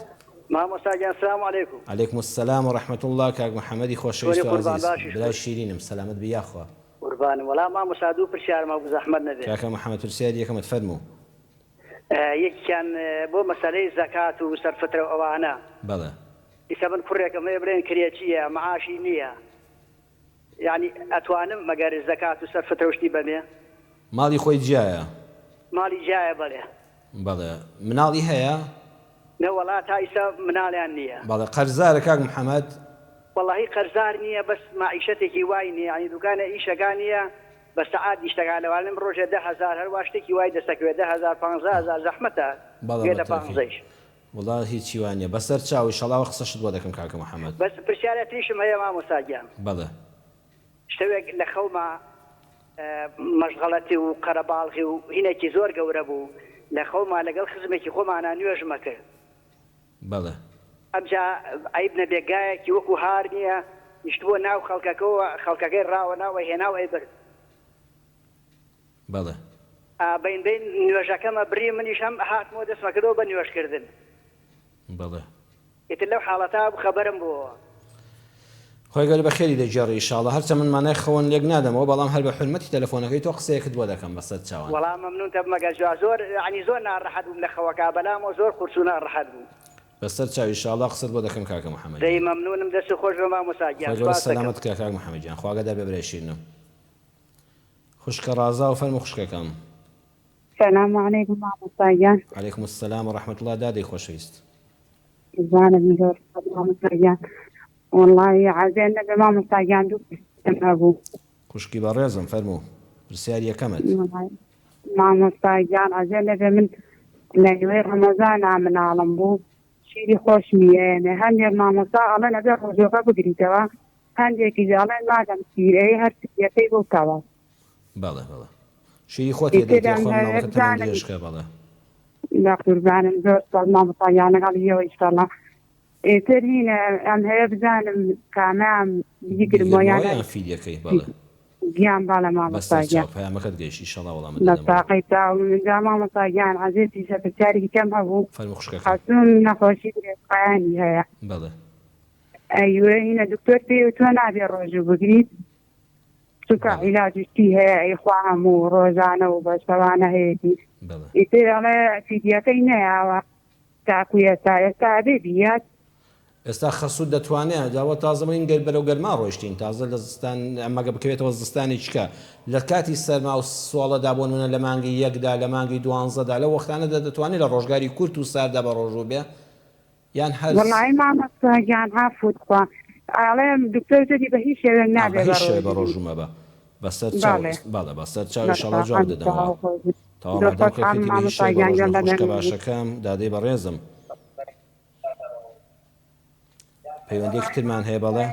Speaker 3: مامۆستا گیان سلام علیکم.
Speaker 1: علیکم السلام و رحمە اللە کاک محمدی
Speaker 3: چۆنی
Speaker 1: خۆشەویست و
Speaker 3: قوربان
Speaker 1: ئازیز
Speaker 3: باشی
Speaker 1: برای
Speaker 3: شکور.
Speaker 1: شیرینم سەلامەت بی یاخوا.
Speaker 3: قوربانم وەڵا مامۆستا دوو پرسیارم هەبوو زەحمەت نەبێ.
Speaker 1: کاکە محمد پرسیاری یەکەمت فەرموو.
Speaker 3: یەکیان بۆ مەسەلەی زەکات و سەرفترە و ئەوانە.
Speaker 1: بەڵێ.
Speaker 3: ئیستا من کوڕێکم هەیە بڵێن کرێچیە معاشی نیە یانی ئەتوانم مەگەر زەکات و سەرفترە و شتی بەمێ؟
Speaker 1: ماڵی خۆی جیایە؟
Speaker 3: ماڵی جیایە بەڵێ.
Speaker 1: بەڵێ مناڵی هەیە؟
Speaker 3: نەوەڵا تا ئیستا مناڵیان نیە.
Speaker 1: بەڵێ قەرزارە کاک محمد؟
Speaker 3: وەڵاهی قەرزار نیە بەس مەعیشەتێکی وای نیە یانی دوکانە ئیشەکا نیە بە سەعات ئیشتەکا لەوانەیە ڕۆژێ 10,000 هەروا شتێکی وای دەستەکەوێ 10,000 15,000 زەحمەتە
Speaker 1: بەڵێ
Speaker 3: بگێتە
Speaker 1: بە تەئکید.
Speaker 3: پانزەیش.
Speaker 1: وەڵا هیچی وا نیە. بەسەر چاو ئیشەڵا وە قسەشت بۆ دەکەم کاکە محمد.
Speaker 3: بەس پرسیارێ تریشم هەیە مامۆستا گیان.
Speaker 1: بەڵێ.
Speaker 3: شەوێک لە خەوما مەشغەڵەتی و قەرەباڵغی و هینێکی زۆر گەورە بوو لە خەوما لەگەڵ خزمێکی خۆمانا نوێژم ئەکرد.
Speaker 1: بەڵێ.
Speaker 3: ئەمجا عەیب نەبێ گایەکی وەکوو هار نییە نیشتبووە ناو خەڵکەکەوە خەڵکەکەی ڕاوەنا و ئەیهێنا و ئەیبرد.
Speaker 1: بەڵێ.
Speaker 3: ئا بەین بەین نوێژەکەم ئەبڕی منیش هەم هاتمەوە دەستم ئەکردەوە بە نوێژ کردن.
Speaker 1: بەڵێ.
Speaker 3: ئیتر لەو حاڵەتە بوو خەبەرم بۆوە.
Speaker 1: خوای گەورە بەخێری دەگێڕی ئیشاڵا هەرچەند من مانای خەون لێک نادەمەوە بەڵام هەر بە حورمەتی تەلەفۆنەکەی تۆ قسەیەکت بۆ دەکەم بەسەر چاوان.
Speaker 3: وەڵا مەمنون تەبم ئەگەر جا زۆر یەعنی زۆر ناڕەحەت بووم لە خەوەکە بەلامەوە زۆر قورس و ناڕەحەت بوو.
Speaker 1: بەسەر چاو ئیشاڵا قسەت بۆ دەکەم کاکە محمد
Speaker 3: دەی
Speaker 1: گیان.
Speaker 3: مەمنونم دەستت خۆش بێ مامۆستا گیان
Speaker 1: خوای گەورە
Speaker 3: سوپاست دەکەم.
Speaker 1: سەلامەتت کا کاک محمد گیان خوا ئاگادار بێ برای شیرینم. خوشکە ڕازاو فەرموو خوشکەکەم.
Speaker 4: سلام علیکم مامۆستا گیان.
Speaker 1: علیکم السلام و رحمە اللە دادەی خۆشەویست.
Speaker 4: قوربانت زۆر سوپاس مامۆستا گیان وەڵاهی عەزێت نەبێ مامۆستا گیان دوو پرسیارم هەبوو.
Speaker 1: خوشکی بەڕێزم فەرموو پرسیاری یەکەمت.
Speaker 4: مامۆستا گیان عەزێت نەبێ من لە نیوەی ڕەمەزانا مناڵم بوو شیری خۆشمی ئەیەنێ هەندێک مامۆستا ئەڵێن ئەبێ ڕۆژوەکە بگریتەوە هەندێکیش ئەڵێن مادەم شیرەی هەر شیرەکەی بۆ تەواو.
Speaker 1: بەڵێ بەڵێ شیری خۆت
Speaker 4: ئیتر
Speaker 1: لێ دەیتێ
Speaker 4: ئەم
Speaker 1: خۆ
Speaker 4: هەیە
Speaker 1: مناڵەکە تەمەن
Speaker 4: بزانم
Speaker 1: درێژ کە بەڵێ.
Speaker 4: بەقوربانم زۆر سوپاس مامۆستا گیان لەگەڵ ئێوە ئیشەڵا ئیتر هینە ئەم هەیە بزانم کامیان بیگرمەوە
Speaker 1: بیگرمەوە
Speaker 4: یان
Speaker 1: یان فیدیەکەی بەڵێ.
Speaker 4: گیان بەڵێ مامۆستا
Speaker 1: بەسەر
Speaker 4: گیان.
Speaker 1: چاو پەیامەکەت گەیشت ئیشەڵا وەڵامت
Speaker 4: لە
Speaker 1: دەدەمەوە.
Speaker 4: ساقەی چاوم جا مامۆستا گیان عەزێتیشە پرسیارێکی کەم هەبوو
Speaker 1: فەرموو خوشکەکەم.
Speaker 4: خەسووم نەخۆشی درێژخایەنی هەیە
Speaker 1: بەڵێ.
Speaker 4: ئەیوە هینە دکتۆر پێی وتووە نابێ ڕۆژوو بگریت چونکە
Speaker 1: بەڵێ.
Speaker 4: عیلاجی شتی هەیە ئەیخوا هەموو ڕۆژانە و بە شەوانە هەیەتی
Speaker 1: بەڵێ.
Speaker 4: ئیتر ئەڵێ فیدیەکەی نەیاوە تاکو ئێستا ئێستا ئەبێ بیات؟
Speaker 1: ئێستا خەسوو دەتوانێ جا وە تازە بڵێین گەر بەرەو گەرما ڕۆیشتین تازە لە زستان مەگە بکەوێتەوە زستانی چکە لە کاتی سەرما و سۆڵەدا بۆ نمونە لە مانگی یەکدا لە مانگی دوانزەدا لەو وەختانەدا دەتوانێ لە ڕۆژگاری کورت و ساردا بە ڕۆژوو بێ یان هەر
Speaker 4: وەڵایی مامۆستا گیان عەفوت خوا ئەڵێم دکتۆر وتێتی بە هیچ شێوەیەک
Speaker 1: ئا بە
Speaker 4: نابێ بە
Speaker 1: هیچ شێوەیە بە
Speaker 4: ڕۆژوو بی
Speaker 1: ڕۆژوو مەبە بەسەر چاو
Speaker 4: بەڵێ
Speaker 1: بەڵێ بەسەر چاو ئیشەڵا
Speaker 4: بەسەر
Speaker 1: جواب دەدەمەوە
Speaker 4: چاو خۆش بی
Speaker 1: تەواو
Speaker 4: زۆر
Speaker 1: مادام کە
Speaker 4: خۆشحاڵم
Speaker 1: وتێتی بە هیچ
Speaker 4: مامۆستا
Speaker 1: شێوەیە بە
Speaker 4: گیان
Speaker 1: ڕۆژ
Speaker 4: گوێم
Speaker 1: نە
Speaker 4: بە
Speaker 1: خوشکە
Speaker 4: دەنگت بوو.
Speaker 1: باشەکەم دادەی بەڕێزم. پەیوەندیەکی ترمان هەیە بەڵێ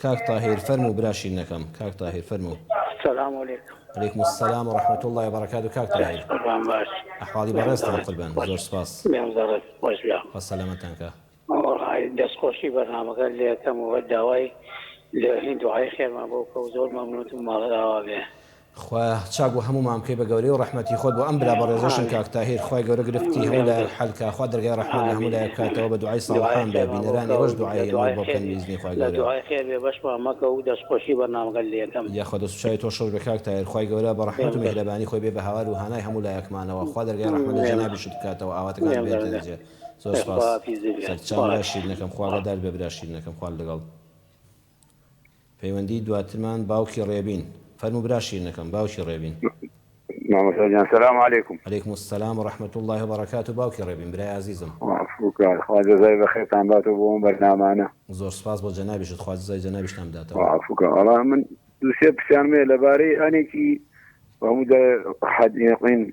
Speaker 1: کاک تاهیر فەرموو برا شیرنەکەم کاک تاهیر فەرموو.
Speaker 5: سلام علیکم.
Speaker 1: علیکم السلام و رحمة اللە و بەرەکاتو کاک تاهیر
Speaker 5: قوربان باش.
Speaker 1: ئەحواڵی بەڕێزتان قوربان زۆر سپاس.
Speaker 5: بێم زەڕەت خۆش بێ.
Speaker 1: خوا سەلامەتتان کا.
Speaker 5: وەڵای دەست خۆشی بەرنامەکەت لێ ئەکەم و داوای لە هین دوعای خێرمان بۆ بکە و زۆر مەمنونتم ماڵت ئاوا بێ.
Speaker 1: خوایە چاک بۆ هەموومان بکەی بە گەورەی و ڕەحمەتی خۆت بۆ ئەم برا بەڕێزەشم کاک تاهیر خوای گەورە گرفتی هەموو لایەک حەل کا خوا دەرگای ڕەحمەت لە هەموو لایەک بکاتەوە بە دوعای ساڵحان بێ بینەران ئێوەش دوعای ئێمەی بۆ بکەن بە ئیزنی خوای گەورە. یاخوا دەست و چاوی تۆ شۆش بێ کاک تاهیر خوای گەورە بە ڕەحمەت و میهرەبانی خۆی بێ بە هاوار و هانای هەموو لایەکمانەوە خوا دەرگای ڕەحمەت لە جەنابیشت بکاتەوە ئاواتەکانت بێنێتە جێ زۆر سوپاس سەرچاو برا شیرینەکەم خوا ئاگادارت بێ برا شیرینەکەم خوات لەگەڵ. پەیوەندی دواترمان باوکی ڕێبین فەرموو برا شیرنەکەم باوکی ڕێبین.
Speaker 6: مامۆستا گیان سلام علیکم.
Speaker 1: علیکم السلام و رحمە اللە و بەرەکاتو باوکی ڕێبین برای ئازیزم.
Speaker 6: عەفوکە خوا جەزای بەخێرتان باتەوە بۆ ئەم بەرنامانە.
Speaker 1: زۆر سوپاس بۆ جەنابیشت خوا جەزای جەنابیشتان بداتەوە.
Speaker 6: عەفوکە وەڵا من دوو سێ پرسیارم هەیە لەبارەی ئەنێکی هەموو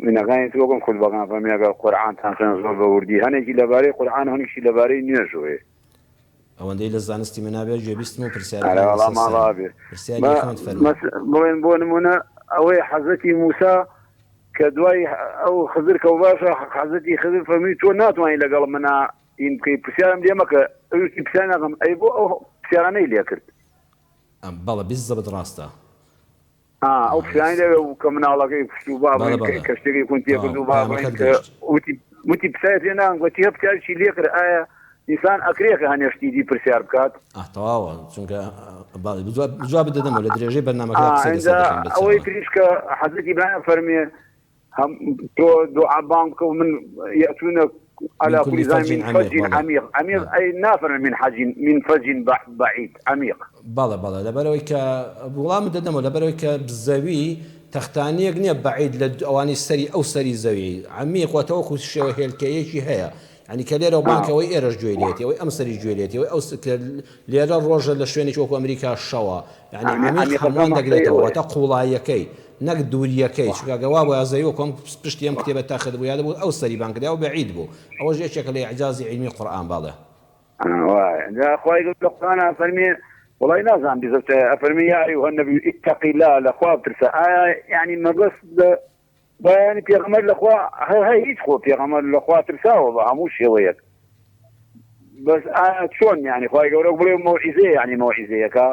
Speaker 6: منەکانی تر وەکم خوتبەکان فەرمی ئەگەر قورئانتان خوێند زۆر بە وردی هەنێکی لەبارەی قورئان و هەنێکیشی لەبارەی نوێژەوە هەیە.
Speaker 1: ئەوەندەی لە زانستی منا بێ گوێبیستم و
Speaker 6: ئەرێ
Speaker 1: پرسیارەکانت
Speaker 6: وەڵا
Speaker 1: لەسەر
Speaker 6: ماڵ
Speaker 1: سەرم.
Speaker 6: ئابێ
Speaker 1: پرسیاری
Speaker 6: ما
Speaker 1: یەکەمت فەرموو.
Speaker 6: مەس بڵێن بۆ نمونە ئەوەی حەزرەتی موسا کە دوای ئەو خزر کە باشە حەزرەتی خزر فەرمووی تۆ ناتوانانی لەگەڵ منا ئین بکەی پرسیارم لێ مەکە ئەوی وتی پرسیار ناکەم ئەی بۆ ئەو پرسیارانەی لێ کرد
Speaker 1: بەڵێ بیززەبت ڕاستە.
Speaker 6: ئا ئەو پرسیارانەی لەوێ بوو کە مناڵەکەی کوشت و با
Speaker 1: بەڵێ
Speaker 6: بڵێن کە
Speaker 1: بەڵێ
Speaker 6: کەشتیەکەی کون تێ کرد
Speaker 1: تەواو
Speaker 6: و با بڵێن
Speaker 1: پەیامەکەت
Speaker 6: کە
Speaker 1: گەیشت.
Speaker 6: وتی وتی پرسیارت لێ ناکەم گوتی هە پرسیارێکی لێ کرد ئایا ئینسان ئەکرێ کە هەنێ شتی دی پرسیار بکات؟
Speaker 1: ئاه تەواوە چونکە بەڵێ جوابت دەدەمەوە لە درێژەی بەرنامەکەدا
Speaker 6: ئا
Speaker 1: قسەی لەسەر
Speaker 6: ئینجا
Speaker 1: دەکەین
Speaker 6: ئەوەی
Speaker 1: بەچاوان.
Speaker 6: تریش کە حەزرەتی ئیبراهیم فەرموێ هەم تۆ دوعا بانگ بکە و من یەتونە
Speaker 1: من
Speaker 6: علی
Speaker 1: كل
Speaker 6: كل زان
Speaker 1: فج
Speaker 6: من
Speaker 1: عمیق
Speaker 6: فج
Speaker 1: بەڵێ
Speaker 6: عمیق عمیق
Speaker 1: بەڵێ.
Speaker 6: ئەی نافەرمێ من حەج من فج بعید عمیق.
Speaker 1: بەڵێ بەڵێ لەبەرئەوەی کە وڵامت دەدەمەوە لەبەرئەوەی کە زەوی تەختانیەک نیە بەعید لە ئەوانی سەری ئەو سەری زەوی عەمیق واتە وەکو شێوە هێلکەیەکی هەیە یانی کە لێرەوە بانگ کە ئەوەی ئێرەش گوێی لێیەتی ئەوەی ئەم سەریش گوێی لێیەتی ئەوەی ئەو کە لێرە ڕۆژە لە شوێنێکی وەکو ئەمریکا شەوە یانی
Speaker 6: یانی
Speaker 1: عەمیق
Speaker 6: عەمیقەکە
Speaker 1: هەمووان
Speaker 6: مەقسەی
Speaker 1: دەگرێتەوە
Speaker 6: ئەوەیە.
Speaker 1: واتە قوڵاییەکەی نەک دوورییەکەی چونکە گەر وابوایە زەوی وەکو ئەم پشتی ئەم کتێبە تەخت بوو یا دەبوو ئەو سەری بانگ کرد ئەو بەعید بوو ئەوەش یەکێکە لە ئیعجازی عیلمی قورئان بەڵێ.
Speaker 6: وایە جا خوای گەورە لە قورئانا ئەفەرمێ وەڵای نازانم بیزەبت ئەفەرمێ یا ایها النبی اتق اللە لە خوا بترسە ئایا یعنی مەبەست لە بەیانی پێغەمبەر لە خوا هەر هەر هیچ خۆ پێغەمبەر لە خوا ترساوە بە هەموو شێوەیەک بەس ئایا چۆن یعنی خوای گەورە بڵێ مەوعیزەیە یعنی مەوعیزەیەکە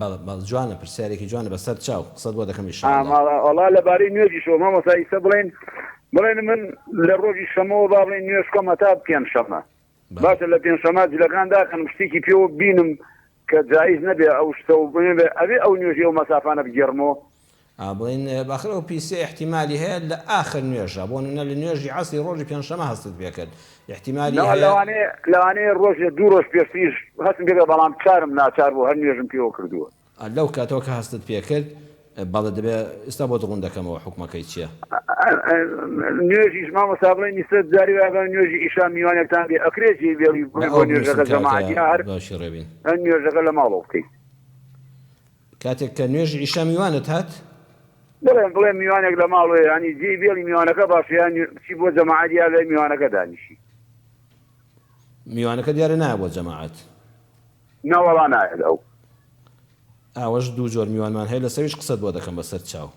Speaker 1: بەڵێ بەڵێ جوانە پرسیارێکی جوانە بەسەر چاو قسەت بۆ دەکەم ان شاء اللە.
Speaker 6: وەڵا لەبارەی نوێژیشەوە مامۆستا ئیسە بڵێن بڵێن من لە ڕۆژی شەمەوە با بڵێن نوێژ بکەم هەتا پێنجشەمە باشە لە پێنجشەمە جلەکان داکەنم شتێکی پێوە بینم کە جائیز نەبێ ئەو شتە و بێ ئەبێ ئەو نوێژی ئەو مەسافانە بگێڕمەوە.
Speaker 1: ئا بڵێین ئاخر ئەو پیسە ئیحتیمالی هەیە لە ئاخر نوێژا بۆ نمونە لە نوێژی عەسری ڕۆژی پێنجشەمە هەستت پێ کرد ئیحتیمالی
Speaker 6: نا
Speaker 1: هەیە.
Speaker 6: لەوانەیە لەوانەیە ڕۆژێ دوو ڕۆژ پێشتریش هەستم پێ کرد بەڵام چارم ناچار بوو هەر نوێژم پێوە کردووە.
Speaker 1: لەو کاتەوە کە هەستت پێ کرد بەڵێ دەبێ ئیستا بۆت ڕوون دەکەمەوە حوکمەکەی چیە.
Speaker 6: نوێژیش مامۆستا بڵێن ئیستا جاری وایە بە نوێژی ئیشا میوانێکتان بێ ئەکرێ جێی بێڵی
Speaker 1: نا
Speaker 6: بڵێ بۆ
Speaker 1: ئەوە
Speaker 6: نوێژەکە
Speaker 1: بنووسن کاکە
Speaker 6: جەماعەت یا هەر
Speaker 1: باشی ڕێبین.
Speaker 6: هەر نوێژەکە لە ماڵەوە بکەی.
Speaker 1: کاتێک کە نوێژی عیشا میوانت هات؟
Speaker 6: بڵێن بڵێ میوانێک لە ماڵەوەیە یانی جێی بێڵی میوانەکە باشە یان بچی بۆ جەماعەت یا لای میوانەکە دانیشی.
Speaker 1: میوانەکە دیارە نایە بۆ جەماعەت.
Speaker 6: نەوەڵا نایەت ئەو.
Speaker 1: ئاوەش دوو جۆر میوانمان هەیە لەسەریش قسەت بۆ دەکەم بەسەر چاو.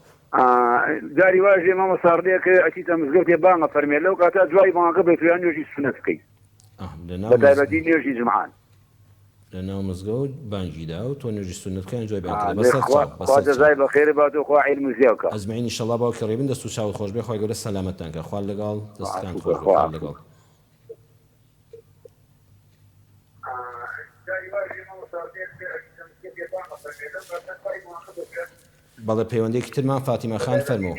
Speaker 6: جاری واش دێ مامۆستا ڕێکە ئەچیتە مزگەوتێ بانگ ئەفەرمێ لەو کاتە دوای بانگەکە بێت و یان نوێژی سوننەت بکەی
Speaker 1: لەناو
Speaker 6: بەتایبەتی نوێژی جومعان.
Speaker 1: لە ناو مزگەوت بانگی دا و تۆ نوێژی سوننەت بکە یان جوای بەیان
Speaker 6: آه،
Speaker 1: کردە
Speaker 6: دەی
Speaker 1: بەسەر
Speaker 6: خوا
Speaker 1: چاو
Speaker 6: خوا
Speaker 1: بەسەر چاو.
Speaker 6: جەزای بەخێرت بات و خوا عیلم زیاد کا.
Speaker 1: اجمعین انشاللە باوکی ڕێبین دەست و چاوت خۆش بێ خوای گەورە سەلامەتتان کا خوات لەگەڵ
Speaker 6: خوا
Speaker 1: دەستەکانت
Speaker 6: عەفوو
Speaker 1: خۆش
Speaker 6: کە
Speaker 1: بێ
Speaker 6: خوا
Speaker 1: خوات
Speaker 6: عەفوو
Speaker 1: لەگەڵ.
Speaker 6: کە.
Speaker 1: بەڵێ پەیوەندیەکی ترمان فاتیمە خان فەرموو.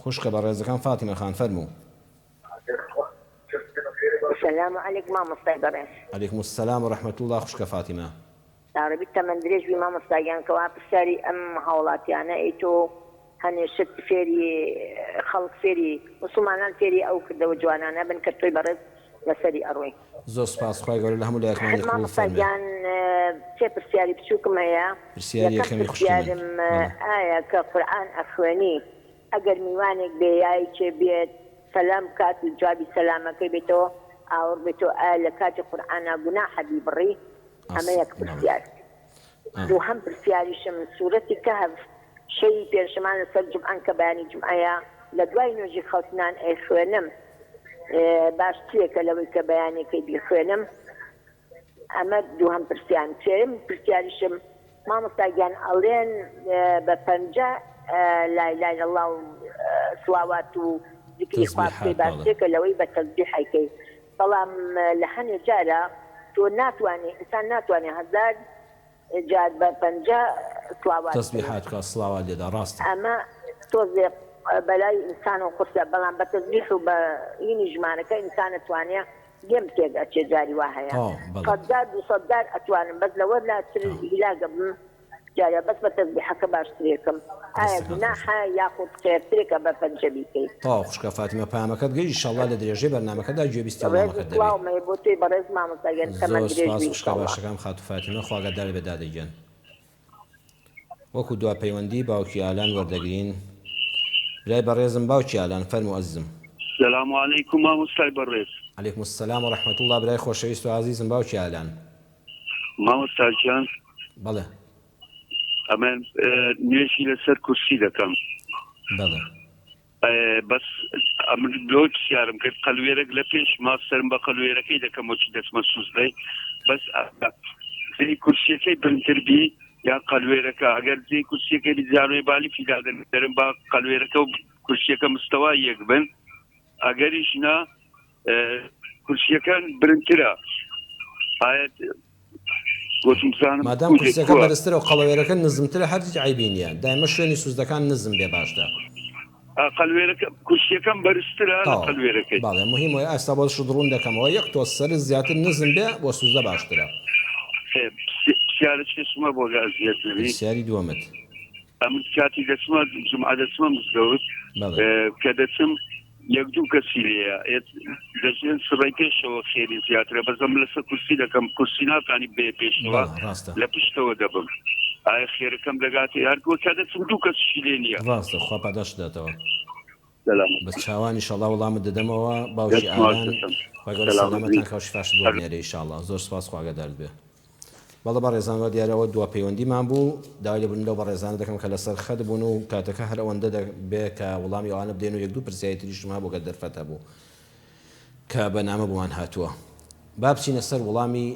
Speaker 1: خوشکە بەڕێزەکەم فاتیمە خان فەرموو.
Speaker 7: سلام علیک مامۆستای بەڕێز.
Speaker 1: علیکم السلام و رحمە اللە خوشکە فاتیمە.
Speaker 7: یاڕەبی تەمەن درێژ بی مامۆستا گیان کەوا پرسیاری ئەم هاوڵاتیانە ئەی تۆ هەنێ شت فێری خەڵک فێری موسڵمانان فێری ئەو کردەوە جوانانە بن کە تۆی بەڕێز لەسەری ئەڕۆی.
Speaker 1: زۆر سوپاس خوای گەورە لە هەموو لایەکمانی قبوڵ
Speaker 7: مامۆستا
Speaker 1: فەرمێ.
Speaker 7: گیان سێ پرسیاری بچوکم هەیە
Speaker 1: پرسیاری
Speaker 7: یەکەم
Speaker 1: یەکەمی خوشکی من
Speaker 7: پرسیارم
Speaker 1: بەڵێ.
Speaker 7: ئایا کە قورئان ئەخوێنی ئەگەر میوانێک بێ یا یەکێ بێت سەلام بکات و جوابی سەلامەکەی بێتەوە ئاوڕ بێتەوە ئایا لە کاتی قورئانا گوناحە بیبڕی ئەمە
Speaker 1: ئەس
Speaker 7: یەک
Speaker 1: بەڵێ
Speaker 7: پرسیار
Speaker 1: ئا.
Speaker 7: دووهەم پرسیاریشم سورەتی کەهف شەوی پێنجشەمان لەسەر جومعەن کە بەیانی جومعەیە لە دوای نوێژی خەوتنان ئەیخوێنم باشترێکە لەوەی کە بەیانەکەی بیخوێنم ئەمە دووهەم پرسیارم سێیەم پرسیاریشم مامۆستا گیان ئەڵێن بە پەنجە لا الە الا اللە و سڵاوات و زیکری خوا
Speaker 1: تەسبیحات
Speaker 7: بکەی
Speaker 1: بەڵێ.
Speaker 7: باشترێکە لەوەی بە تەزبیح ئەیکەی بەڵام لە هەنێ جارا تۆ ناتوانی ئینسان ناتوانێ هەزار جار بە پەنجە سڵاوات بکەی.
Speaker 1: تەسبیحات بکا سڵاوات لێدا ڕاستە.
Speaker 7: ئەمە تۆزێ بەلای ئینسانەوە قورسە بەڵام بە تەزبیح و بە هینی ژمارەکە ئینسان ئەتوانێ لێم تێک ئەچێ جاری وا هەیە
Speaker 1: تەواو بەڵێ.
Speaker 7: سەدجار دوسەدجار ئەتوانم بەس لەوە لاتر
Speaker 1: تەواو.
Speaker 7: هیلاک ئەبم جارێ بەس بە تەزبیحەکە باشترێکم ئایا
Speaker 1: دەستەکانت خۆش
Speaker 7: گوناحە
Speaker 1: بێ.
Speaker 7: یاخود خێرترێکە بە پەنجە بیکەی.
Speaker 1: تەواو خوشکە فاتیمە پەیامەکەت گەیشت ئیشەڵا لە درێژەی بەرنامەکەدا گوێبیستی
Speaker 7: ڕێز و
Speaker 1: وەڵامەکەت دەبی.
Speaker 7: سڵاوم هەیە بۆ تۆی بەڕێز مامۆستا گیان تەمەن
Speaker 1: زۆر
Speaker 7: درێژ
Speaker 1: سوپاس
Speaker 7: بی
Speaker 1: خوشکە
Speaker 7: ئیشەڵا.
Speaker 1: باشەکەم خاتوو فاتیمە خوا ئاگادارت بێ دادە گیان. وەکو دوا پەیوەندی باوکی ئالان وەردەگرین برای بەڕێزم باوکی ئالان فەرموو ئەزیزم.
Speaker 8: سلام علیکم مامۆستای بەڕێز.
Speaker 1: علیکم السلام و رحمە اللە برای خۆشەویست و ئازیزم باوکی ئالان.
Speaker 8: مامۆستا گیان.
Speaker 1: بەڵێ.
Speaker 8: ئەمن نوێژی لەسەر کورسی دەکەم.
Speaker 1: بەڵێ.
Speaker 8: بەس ئەمن لۆ پرسیارم کرد قەلوێرەک لە پێش ما سەرم بە قەلوێرەکەی دەکەم وەکی دەچمە سوزدەی بەس جێی کورسیەکەی بنتر بی یان قەلوێرەکە ئەگەر جێی کورسیەکەی بی جانۆی بالیفی دادەن دەرم با قەلوێرەکە و کورسیەکە مستەوای یەک بن ئەگەریش نا کورسیەکان برنترە ئایا گۆتم بزانم
Speaker 1: مادام کورسیەکە بەرزترە و قەڵەوێرەکە نزمترە هەر هیچ عەیبی نیە دایمە شوێنی سوزدەکان نزم بێ باشترە.
Speaker 8: قەلوێرەکە کورسیەکەم بەرزترە لە قەلوێرەکەی.
Speaker 1: بەڵێ مهم وەیە ئێستا بۆ شت ڕوون دەکەمەوە یەک تۆز سەرت زیاتر نزم بێ بۆ سوزدە باشترە.
Speaker 8: پرسیارە چێشمە بۆ گە ئەزیەت نەبی.
Speaker 1: پرسیاری دووەمت.
Speaker 8: ئەمن کاتی دەچمە جومعە دەچمە مزگەوت کە دەچم یەک دوو کەسی لێیە دەژێن سڕی پێشەوە خێری زیاترە بەزەم لەسەر کورسی دەکەم کورسی ناتانی بێ پێشەوە لە پشتەوە دەبم ئایا خێرەکەم دەگاتێ هەر کە دەچم دوو کەسیشی لێ نییە.
Speaker 1: ڕاستە خوا پاداشت داتەوە. بە چاوان ئیشەڵا وەڵامت دەدەمەوە باوکی ئالان خوای گەورە سەلامەتان کا و شیفاشت بۆ بنێرێ ئیشاڵا زۆر سوپاس خوا ئاگادارت بێ. بەڵێ بەڕێزان وا دیارە ئەوە دوا پەیوەندیمان بوو، داوای لێبوردن لەو بەڕێزانە دەکەم کە لەسەر خەت بوون و کاتەکە هەر ئەوەندە دەبێ کە وەڵامی ئەوانە بدەین و یەک دوو پرسیاری تریشم هەبوو گەر دەرفەت هەبوو کە بە نامە بۆمان هاتووە. با بچینە سەر وەڵامی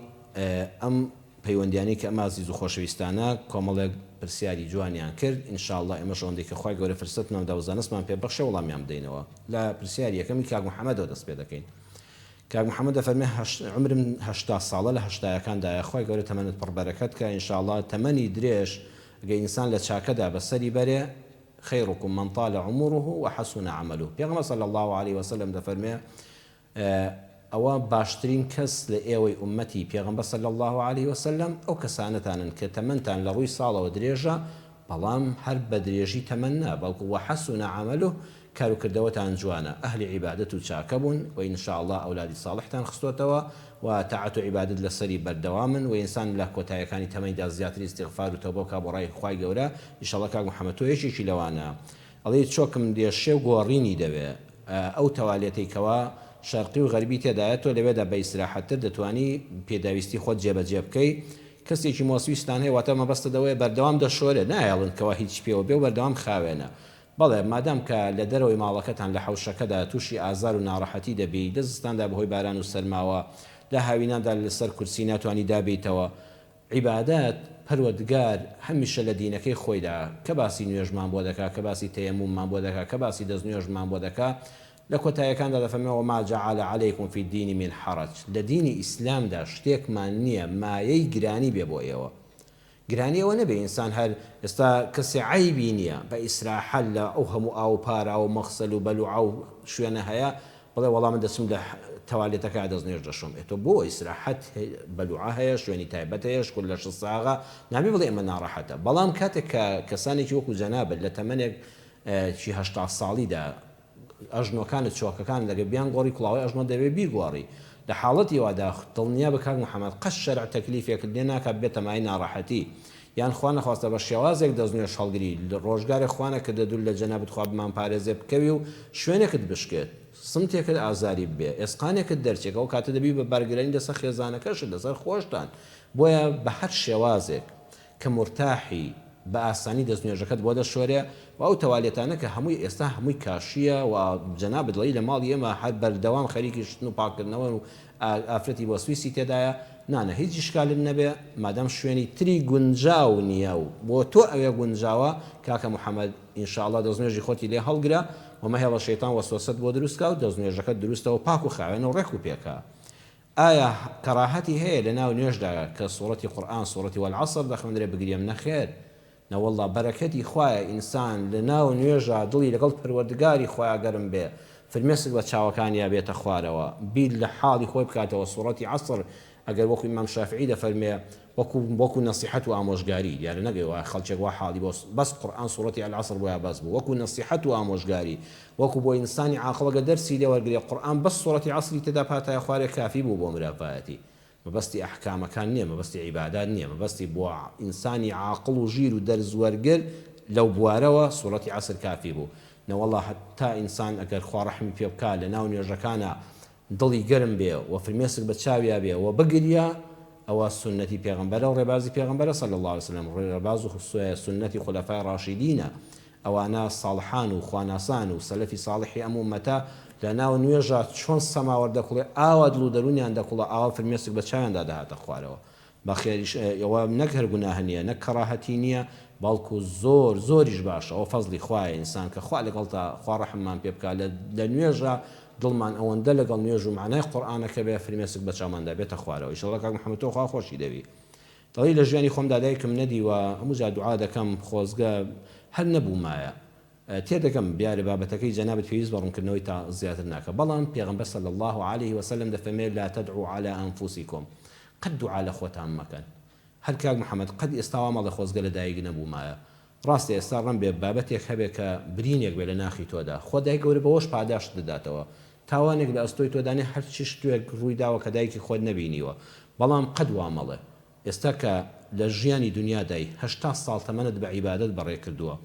Speaker 1: ئەم پەیوەندیانەی کە ئەم ئازیز و خۆشەویستانە کۆمەڵێک پرسیاری جوانیان کرد، ان شاء اللە ئێمەش ئەوەندەی کە خوای گەورە فرسەتمان دا و زانستمان پێ بەخشێ وەڵامیان بدەینەوە. لە پرسیاری یەکەمی کاک محەمەدەوە دەست پێ دەکەین. کاک محمد دەفەرمێ عومرم 80 ساڵە لە هەشتایەکاندایە خوای گەورە تەمەنت پڕ بەرەکەت کا ان شاء اللە تەمەنی درێژ گەر ئینسان لە چاکەدا بەسەری بەرێ خیرکم من طال عمره وحسن عمله پێغەمبەر صلی اللە علیه وسلم دەفەرمێ ئەوە باشترین کەس لە ئێوەی ئوممەتی پێغەمبەر صلی اللە علیه وسلم ئەو کەسانەتانن کە تەمەنتان لە ڕووی ساڵەوە درێژە بەڵام هەر بە درێژی تەمەن نا، بەڵکو وحسن عمله کارو کردەوەتان جوانە، ئەهلی عیبادەت و چاکە بوون و ان شاء اللە ئەولادی ساڵحتان خستۆتەوە و تاعەت و عیبادەت لەسەری بەردەوامن و ئینسان لە کۆتایەکانی تەمەنیدا زیاتر ئیستیغفار و تەوبە بکا بۆ ڕای خوای گەورە ان شاء اللە کاک محمد تۆ یەکێکی لەوانە ئەڵێی چۆکم دێشێ و گۆڕینی دەوێ ئەو تەوالێتەی کەوا شەرقی و غەربی تێدایە تۆ لەوێدا بە ئیسراحەتتر دەتوانی پێداویستی خۆت جێبەجێ بکەی کەسێکی مۆسویستان هەیە واتە مەبەستت ئەوەیە بەردەوام دەشۆرێ نایەڵن کەوا هیچ پێوە بێ و بەردەوام خاوێنە بەڵێ مادام کە لە دەرەوەی ماڵەکەتان لە حەوشەکەدا توشی ئازار و ناڕەحەتی دەبی لە زستاندا بەهۆی باران و سەرماوە لە هاویناندا لەسەر کورسی ناتوانی دابێیتەوە عیبادەت پەروەردگار هەمیشە لە دینەکەی خۆیدا کە باسی نوێژمان بۆ دەکا کە باسی تەیەموممان بۆ دەکا کە باسی دەستنوێژمان بۆ دەکا لە کۆتاییەکاندا دەفەرمێ وما جعل علیکم فی الدین من حرج لە دینی ئیسلامدا شتێکمان نییە مایەی گرانی بێ بۆ ئێوە گرانی ئەوە نەبێ ئینسان هەر ئێستا کەسێ عەیبی نییە بە ئیسراحەت لە ئەو هەموو ئاو و پاراو و مەغسەل و بەلوعە و شوێنە هەیە بڵێ وەڵا من دەچم لە تەوالێتەکە دەست نوێژ دەشۆم ئێ تۆ بۆ ئیسراحەت بەلوعە هەیە شوێنی تایبەت هەیە شکور لەشت ساغە نابێ بڵێ ئەمە ناڕەحەتە بەڵام کاتێک کە کەسانێکی وەکو جەنابت لە تەمەنێک کی 80 ساڵیدا ئەژنۆکانت چۆکەکانت ئەگەر بیانگۆڕی کوڵاوەی ئەژنۆت دەبێ بیگۆڕی لە حاڵەتی وادا دڵنیابە کاک محمد قەت شەرع تەکلیفێکت لێ ناکات ببێتە مایەی ناڕەحەتی یان خوا نەخواستە بە شێوازێک دەستنوێژ هەڵگری ڕۆژگارێک خوا نەکردە دوور لە جەنابت خوا بمانپارێزێ بکەوی و شوێنێکت بشکێت سمتێکت ئازاری ببێ ئێسقانێکت دەرچێ کە ئەو کاتە دەبی بە بارگرانی لەسەر خێزانەکەشت لەسەر خۆشتان بۆیە بە هەر شێوازێک کە مورتاحی بە ئاسانی دەست نوێژەکەت بۆ دەشۆرێ و ئەو تەوالێتانە کە هەمووی ئێستا هەمووی کاشیە و جەنابت دەڵێی لە ماڵی ئێمە هەر بەردەوام خەریکی شتن و پاککردنەوەن و ئافرەتی وەسویسی تێدایە نانا هیچ ئیشکالت نەبێ مادام شوێنی تری گونجاو نیە و بۆ تۆ ئەوێ گونجاوە کاکە محمد ان شاء اللە دەستنوێژی خۆتی لێ هەڵگرە و مەهێڵە شەیتان وەسوەسەت بۆ دروست کا و دەستنوێژەکەت دروستەوە پاک و خاوێن و ڕێک و پێکە ئایا کەڕاهەتی هەیە لە ناو نوێژدا کە سوڕەتی قورئان سوڕەتی والعصر دەخوێندرێ بگریم نەخێر نەوەڵڵا بەرەکەتی خوایە ئینسان لە ناو نوێژا دڵی لەگەڵ پەروەردگاری خۆیا گەرم بێ فرمێسک بە چاوەکانیا بێتە خوارەوە بیر لە حاڵی خۆی بکاتەوە سوڕەتی عصر ئەگەر وەکو ئیمام شافعی دەفەرمێ وەکو وەکو نەسیحەت و ئامۆژگاری دیارە نەک وا خەڵکێک وا حاڵی بۆ بەس قورئان سوڕەتی العصر بۆیا بەس بوو وەکو نەسیحەت و ئامۆژگاری وەکو بۆ ئینسانی عاقڵ ئەگەر دەرسی لێ وەرگرێ قورئان بەس سوڕەتی عەسری تێدا بهاتایە خوارێ کافی بوو بۆ مرۆڤایەتی مەبەستی ئەحکامەکان نیە مەبەستی عیبادات نیە مەبەستی بۆ ئینسانی عاقڵ و ژیر و دەرس وەرگر لەو بوارەوە سوڕەتی عەسر کافی بوو نەوەڵا هەتا ئینسان ئەگەر خوا ڕەحمی پێ بکا لەناو نوێژەکانا دڵی گەرم بێ و فرمێسک بە چاویا بێ و بگریا ئەوە سوننەتی پێغەمبەرە و ڕێبازی پێغەمبەرە صلی اللە علیە وسلم ڕێباز و سوننەتی خولەفای ڕاشیدینە ئەوانە ساڵحان و خواناسان و سەلەفی ساڵحی ئەم ئوممەتە لە ناو نوێژا چۆن سەماوەر دەکوڵێ ئاوا دڵ و دەروونیان دەکوڵا ئاوا فرمێسک بە چاویاندا دەهاتە خوارەوە بەخێریش ئەوە نەک هەر گوناه نیە نەک کەڕاهەتی نیە بەڵکو زۆر زۆریش باشە ئەوە فەزڵی خوایە ئینسان کە خوا لەگەڵتا خوا ڕەحممان پێ بکا لە لە نوێژا دڵمان ئەوەندە لەگەڵ نوێژ و مەعنای قورئانەکە بێ فرمێسک بە چاوماندا بێتە خوارەوە ئیشەڵا کاک محمد تۆ خوا خۆشی دەوی دەڵێی لە ژیانی خۆمدا دایکم نەدیوە هەموو جار دوعا دەکەم خۆزگە هەر نەبوومایە تێدەگەم دیارە بابەتەکەی جەنابت پێویست بە ڕوونکردنەوەی تا زیاتر ناکا بەڵام پێغەمبەر صلی اللە علیه وسلم دەفەرمێ لا تدعوا علی انفسکم قەت دوعا لە خۆتان مەکەن هەر کاک محمد قەت ئێستا وا مەڵێ خۆزگە لە دایک نەبوومایە ڕاستە ئێستا ڕەنبێ بابەتێک هەبێ کە برینێک بێ لە ناخی تۆدا خودای گەورە بەوەش پاداشتت دەداتەوە تاوانێک لە ئەستۆی تۆدا نیە هەرچی شتێک ڕووی داوە کە دایکی خۆت نەبینیوە بەڵام قەت وا مەڵێ ئێستا کە لە ژیانی دونیادای 80 ساڵ تەمەنت بە عیبادەت بەڕێ کردووە